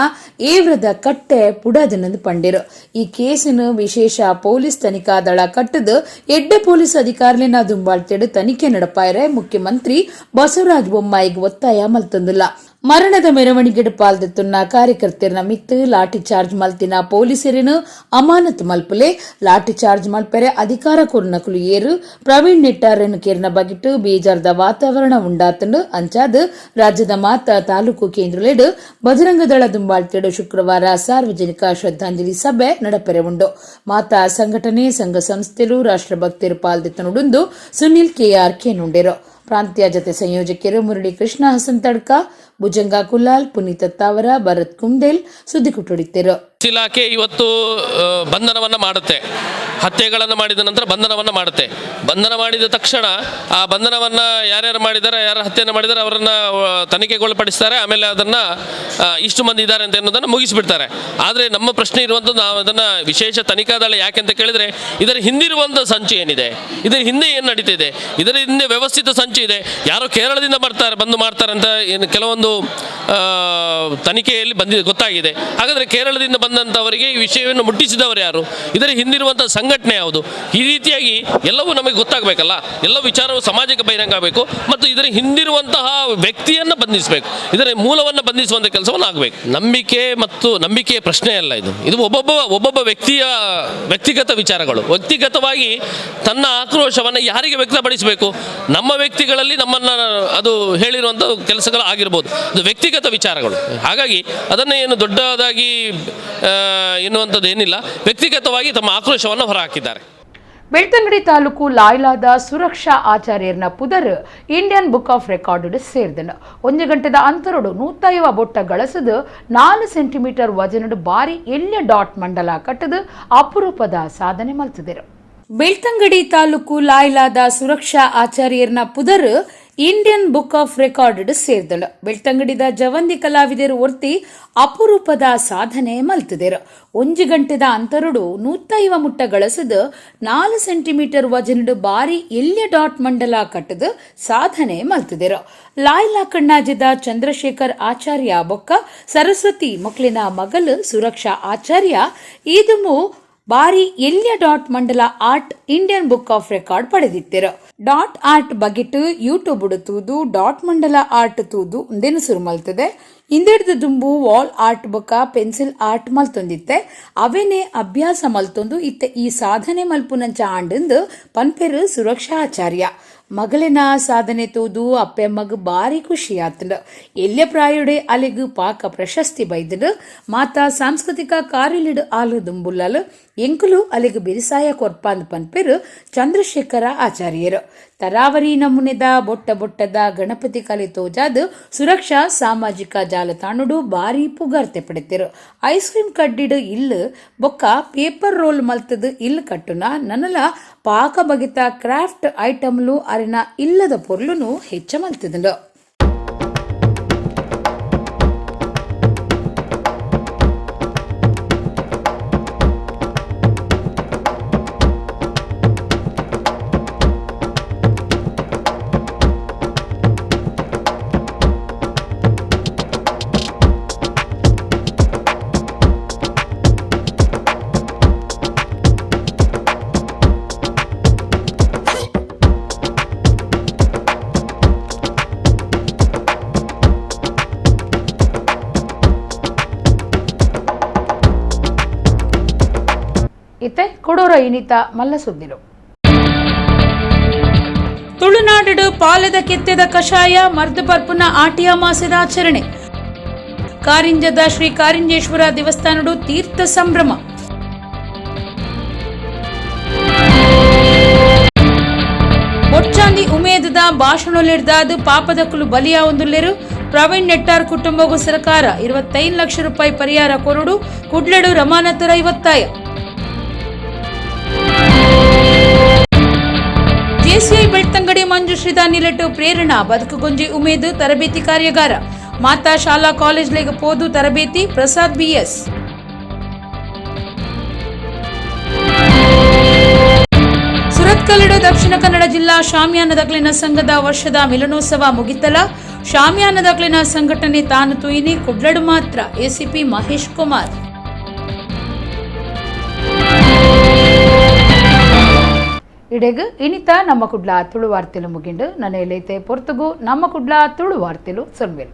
ಏವ್ರದ ಕಟ್ಟೆ ಪುಡದನಂದು ಪಂಡಿರು. ಈ ಕೇಸಿನ ವಿಶೇಷ ಪೊಲೀಸ್ ತನಿಖಾ ದಳ ಕಟ್ಟದ ಎಡ್ಡೆ ಪೊಲೀಸ್ ಅಧಿಕಾರಿನ ದುಂಬಾಳ್ತೆಡ್ ತನಿಖೆ ನಡಪಾಯರೆ ಮುಖ್ಯಮಂತ್ರಿ ಬಸವರಾಜ ಬೊಮ್ಮಾಯಿಗೆ ಒತ್ತಾಯ ಮಲ್ತೊಂದುಲ್ಲ. ಮರಣದ ಮೆರವಣಿಗೆಡ್ ಪಾಲ್ದೆತ್ತುನ್ನ ಕಾರ್ಯಕರ್ತೆರ್ನ ಮಿತ್ತ್ ಲಾಠಿ ಚಾರ್ಜ್ ಮಲ್ತಿನ ಪೊಲೀಸರಿನ ಅಮಾನತ್ ಮಲ್ಪುಲೆ, ಲಾಠಿ ಚಾರ್ಜ್ ಮಲ್ಪೆರೆ ಅಧಿಕಾರ ಕೊರ್ನಕುಲು ಏರು, ಪ್ರವೀಣ್ ನೆಟ್ಟಾರನ್ ಕೇರ್ನ ಬಗಿಟ್ಟು ಬೇಜಾರ್ದ ವಾತಾವರಣ ಉಂಡಾತಂಡು. ಅಂಚಾದ್ ರಾಜ್ಯದ ಮಾತ ತಾಲೂಕು ಕೇಂದ್ರಲೆಡ್ ಬಜರಂಗದಳ ದುಂಬಾಳ್ತೆಡ್ ಶುಕ್ರವಾರ ಸಾರ್ವಜನಿಕ ಶ್ರದ್ಧಾಂಜಲಿ ಸಭೆ ನಡಪೆರೆ ಉಂಡು. ಮಾತಾ ಸಂಘಟನೆ ಸಂಘ ಸಂಸ್ಥೆಲು ರಾಷ್ಟ್ರಭಕ್ತರು ಪಾಲ್ದೆತ್ತನುಡುಂದು ಸುನಿಲ್ ಕೆಆರ್ ಕೇನುಂಡೆರು. ಪ್ರಾಂತ್ಯ ಜತೆ ಸಂಯೋಜಕರು ಮುರಳಿ ಕೃಷ್ಣ ಹಸನ್ ತಡ್ಕ, ಭುಜಂಗ ಕುಲಾಲ್, ಪುನೀತ್ ತಾವರ, ಭರತ್ ಕುಂದೇಲ್ ಸುದ್ದಿಕುಟ್ಟುಡಿದ್ದರು. ಇಲಾಖೆ ಇವತ್ತು ಬಂಧನವನ್ನು ಮಾಡುತ್ತೆ. ಹತ್ಯೆಗಳನ್ನು ಮಾಡಿದ ನಂತರ ಬಂಧನವನ್ನು ಮಾಡುತ್ತೆ. ಬಂಧನ ಮಾಡಿದ ತಕ್ಷಣ ಆ ಬಂಧನವನ್ನು ಯಾರ್ಯಾರು ಮಾಡಿದ್ದಾರೆ, ಯಾರು ಹತ್ಯೆಯನ್ನು ಮಾಡಿದ್ದಾರೆ, ಅವರನ್ನು ತನಿಖೆಗೊಳಪಡಿಸ್ತಾರೆ. ಆಮೇಲೆ ಅದನ್ನು ಇಷ್ಟು ಮಂದಿ ಇದ್ದಾರೆ ಅಂತ ಎನ್ನುವುದನ್ನು ಮುಗಿಸಿಬಿಡ್ತಾರೆ. ಆದರೆ ನಮ್ಮ ಪ್ರಶ್ನೆ ಇರುವಂಥದ್ದು, ನಾವು ಅದನ್ನು ವಿಶೇಷ ತನಿಖಾ ದಳ ಯಾಕೆ ಅಂತ ಕೇಳಿದರೆ, ಇದರ ಹಿಂದಿರುವಂಥ ಸಂಚು ಏನಿದೆ, ಇದರ ಹಿಂದೆ ಏನು ನಡೀತಿದೆ, ಇದರ ಹಿಂದೆ ವ್ಯವಸ್ಥಿತ ಸಂಚು ಇದೆ. ಯಾರೋ ಕೇರಳದಿಂದ ಬರ್ತಾರೆ, ಬಂದು ಮಾಡ್ತಾರೆ ಅಂತ ಏನು ಕೆಲವೊಂದು ತನಿಖೆಯಲ್ಲಿ ಬಂದಿದೆ, ಗೊತ್ತಾಗಿದೆ. ಹಾಗಾದರೆ ಕೇರಳದಿಂದ ಬಂದಂಥವರಿಗೆ ಈ ವಿಷಯವನ್ನು ಮುಟ್ಟಿಸಿದವರು ಯಾರು? ಇದರ ಹಿಂದಿರುವಂಥ ಸಂಘಟನೆ ಯಾವುದು? ಈ ರೀತಿಯಾಗಿ ಎಲ್ಲವೂ ನಮಗೆ ಗೊತ್ತಾಗಬೇಕಲ್ಲ. ಎಲ್ಲ ವಿಚಾರವು ಸಮಾಜಕ್ಕೆ ಬಹಿರಂಗ ಆಗಬೇಕು ಮತ್ತು ಇದರ ಹಿಂದಿರುವಂತಹ ವ್ಯಕ್ತಿಯನ್ನು ಬಂಧಿಸಬೇಕು. ಇದರ ಮೂಲವನ್ನು ಬಂಧಿಸುವಂಥ ಕೆಲಸವನ್ನು ಆಗಬೇಕು. ನಂಬಿಕೆ ಮತ್ತು ನಂಬಿಕೆಯ ಪ್ರಶ್ನೆ ಅಲ್ಲ ಇದು. ಇದು ಒಬ್ಬೊಬ್ಬ ಒಬ್ಬೊಬ್ಬ ವ್ಯಕ್ತಿಯ ವ್ಯಕ್ತಿಗತ ವಿಚಾರಗಳು. ವ್ಯಕ್ತಿಗತವಾಗಿ ತನ್ನ ಆಕ್ರೋಶವನ್ನು ಯಾರಿಗೆ ವ್ಯಕ್ತಪಡಿಸಬೇಕು? ನಮ್ಮ ವ್ಯಕ್ತಿಗಳಲ್ಲಿ ನಮ್ಮನ್ನು ಅದು ಹೇಳಿರುವಂಥ ಕೆಲಸಗಳು ಆಗಿರ್ಬೋದು. ಅದು ವ್ಯಕ್ತಿಗತ ವಿಚಾರಗಳು. ಹಾಗಾಗಿ ಅದನ್ನು ಏನು ದೊಡ್ಡದಾಗಿ ಎನ್ನುವಂಥದ್ದು ಏನಿಲ್ಲ. ವ್ಯಕ್ತಿಗತವಾಗಿ ತಮ್ಮ ಆಕ್ರೋಶವನ್ನು ಹೊರಹಾಕಿದ್ದಾರೆ. ಬೆಳ್ತಂಗಡಿ ತಾಲೂಕು ಲಾಯ್ಲಾದ ಸುರಕ್ಷಾ ಆಚಾರ್ಯರ್ನ ಪುದರ್ ಇಂಡಿಯನ್ ಬುಕ್ ಆಫ್ ರೆಕಾರ್ಡ್ ಸೇರ್ದನು. 1 ಗಂಟೆದ ಅಂತರಡು 150 ಬೊಟ್ಟ ಗಳಸದು 4 ಸೆಂಟಿಮೀಟರ್ ವಜನಡು ಬಾರಿ ಎಲ್ಯ ಡಾಟ್ ಮಂಡಲ ಕಟ್ಟದು ಅಪರೂಪದ ಸಾಧನೆ ಮಲ್ತದಿರು. ಬೆಳ್ತಂಗಡಿ ತಾಲೂಕು ಲಾಯ್ಲಾದ ಸುರಕ್ಷಾ ಆಚಾರ್ಯರ್ನ ಪುದರ್ ಇಂಡಿಯನ್ ಬುಕ್ ಆಫ್ ರೆಕಾರ್ಡ್ ಸೇರ್ದಳು. ಬೆಳ್ತಂಗಡಿದ ಜವಂದಿ ಕಲಾವಿದರು ಒರ್ತಿ ಅಪರೂಪದ ಸಾಧನೆ ಮಲ್ತದೆರು. 1 ಗಂಟೆದ ಅಂತರುಡು 150 ಮುಟ್ಟ ಗಳಸದು 4 ಸೆಂಟಿಮೀಟರ್ ವಜನಡು ಬಾರಿ ಎಲ್ಯ ಡಾಟ್ ಮಂಡಲ ಕಟ್ಟದು ಸಾಧನೆ ಮಲ್ತದೆರು. ಲಾಯ್ಲಾ ಕಣ್ಣಾಜದ ಚಂದ್ರಶೇಖರ್ ಆಚಾರ್ಯ ಬೊಕ್ಕ ಸರಸ್ವತಿ ಮೊಕ್ಲಿನ ಮಗಲು ಸುರಕ್ಷಾ ಆಚಾರ್ಯ ಈದುಮು ಬಾರಿ ಎಲ್ಯ ಡಾಟ್ ಮಂಡಲ art Indian book of record ಪಡೆದಿತ್ತಿರು. Dot art ಬಗೆಟ್ ಯೂಟ್ಯೂಬ್ ತೂದು ಡಾಟ್ ಮಂಡಲ ಆರ್ಟ್ ತೂದು ಉಂದೆನು ಸುರು ಮಲ್ತದೆ. ಇಂದೆಡ್ದು ದುಂಬು ವಾಲ್ ಆರ್ಟ್ ಬೊಕ್ಕ ಪೆನ್ಸಿಲ್ ಆರ್ಟ್ ಮಲ್ತೊಂದಿತ್ತೆ. ಅವೇನೆ ಅಭ್ಯಾಸ ಮಲ್ತೊಂದು ಇತ್ತೆ ಈ ಸಾಧನೆ ಮಲ್ಪುನಂಚ ಆಂಡಂದು ಪನ್ಪೆರು ಸುರಕ್ಷಾ ಆಚಾರ್ಯ. ಮಗಳಿನ ಸಾಧನೆ ತೂದು ಅಪ್ಪೆಮ್ಮಗ್ ಬಾರಿ ಖುಷಿ ಆತಂಡ್. ಎಲ್ಯ ಪ್ರಾಯುಡೆ ಅಲೆಗ್ ಪಾಕ ಪ್ರಶಸ್ತಿ ಬೈದಂಡ್. ಮಾತಾ ಸಾಂಸ್ಕೃತಿಕ ಕಾರ್ಯಲಿಡ್ ಆಲು ದುಂಬುಲ್ಲಲು, ಎಂಕುಲು ಅಲೆಗ್ ಬಿರಿಸಾಯ ಕೊರ್ಪಾಂದ್ ಪನ್ಪೆರು ಚಂದ್ರಶೇಖರ ಆಚಾರ್ಯರು. ತರಾವರಿ ನಮೂನೆದ ಬೊಟ್ಟ ಬೊಟ್ಟದ ಗಣಪತಿ ಕಲೆ ತೋಜಾದ್ ಸುರಕ್ಷಾ ಸಾಮಾಜಿಕ ಜಾಲತಾಣಡು ಬಾರಿ ಪುಗಾರ್ತೆ ಪಡೆತಿರು. ಐಸ್ ಕ್ರೀಮ್ ಕಡ್ಡಿಡು ಇಲ್ಲು ಬೊಕ್ಕ ಪೇಪರ್ ರೋಲ್ ಮಲ್ತದು ಇಲ್ಲು ಕಟ್ಟುನ ನನಲ ಪಾಕ ಬಗೆತ ಕ್ರಾಫ್ಟ್ ಐಟಮ್ಲು ಅರಿನ ಇಲ್ಲದ ಪೊರ್ಲುನು ಹೆಚ್ಚ ಮಲ್ತದಂಡು. ಇತ್ತೆ ಕೊಡೂರ ಇನಿತ ಮಲ್ಲ ಸುದ್ದಿಲು. ತುಳುನಾಡು ಪಾಲದ ಕೆತ್ತೆದ ಕಷಾಯ ಮರ್ದು ಪರ್ಪುನ ಆಟಿಯ ಮಾಸದ ಆಚರಣೆ. ಕಾರಿಂಜದ ಶ್ರೀ ಕಾರಿಂಜೇಶ್ವರ ದೇವಸ್ಥಾನಡು ತೀರ್ಥ ಸಂಭ್ರಮ. ಬೊಚ್ಚಾಂದಿ ಉಮೇದದ ಭಾಷಣೊಲಿಡ್ದಾದು ಪಾಪದಕ್ಕಲು ಬಲಿಯಾವೊಂದುಲ್ಲೆರು. ಪ್ರವೀಣ್ ನೆಟ್ಟಾರ್ ಕುಟುಂಬಗೂ ಸರ್ಕಾರ 25 ಲಕ್ಷ ರೂಪಾಯಿ ಪರಿಹಾರ ಕೊರಡು ಕುಡ್ಲೆಡು ರಮಾನಾಥರ ಒತ್ತಾಯ. ಜೆಸಿಐ ಬೆಳ್ತಂಗಡಿ ಮಂಜುಶ್ರೀದ ನಿಲೆಟ್ಟು ಪ್ರೇರಣಾ ಬದುಕುಗೊಂಜಿ ಉಮೇದು ತರಬೇತಿ ಕಾರ್ಯಾಗಾರ. ಮಾತಾ ಶಾಲಾ ಕಾಲೇಜ್ಲೆಗ್ ಪೋದು ತರಬೇತಿ ಪ್ರಸಾದ್ ಬಿಎಸ್. ಸುರತ್ಕಲ್ಲೆಡು ದಕ್ಷಿಣ ಕನ್ನಡ ಜಿಲ್ಲಾ ಶಾಮಿಯಾನದಕ್ಲಿನ ಸಂಘದ ವರ್ಷದ ಮಿಲನೋತ್ಸವ ಮುಗಿತಲ. ಶಾಮಿಯಾನದಕ್ಲಿನ ಸಂಘಟನೆ ತಾನು ತುಯಿನಿ ಕುಡ್ಲಡು ಮಾತ್ರ. ಎಸಿಪಿ ಮಹೇಶ್ ಕುಮಾರ್. ಇಡೆಗ್ ಇನಿತ ನಮ್ಮ ಕುಡ್ಲ ತುಳು ವಾರ್ತೆಲು ಮುಗಿಂಡು. ನನ್ನ ಎಲೈತೆ ಪೊರ್ತುಗು ನಮ್ಮ ಕುಡ್ಲ ತುಳು ವಾರ್ತೆಲು ಸೊಲ್ವೆಲ್.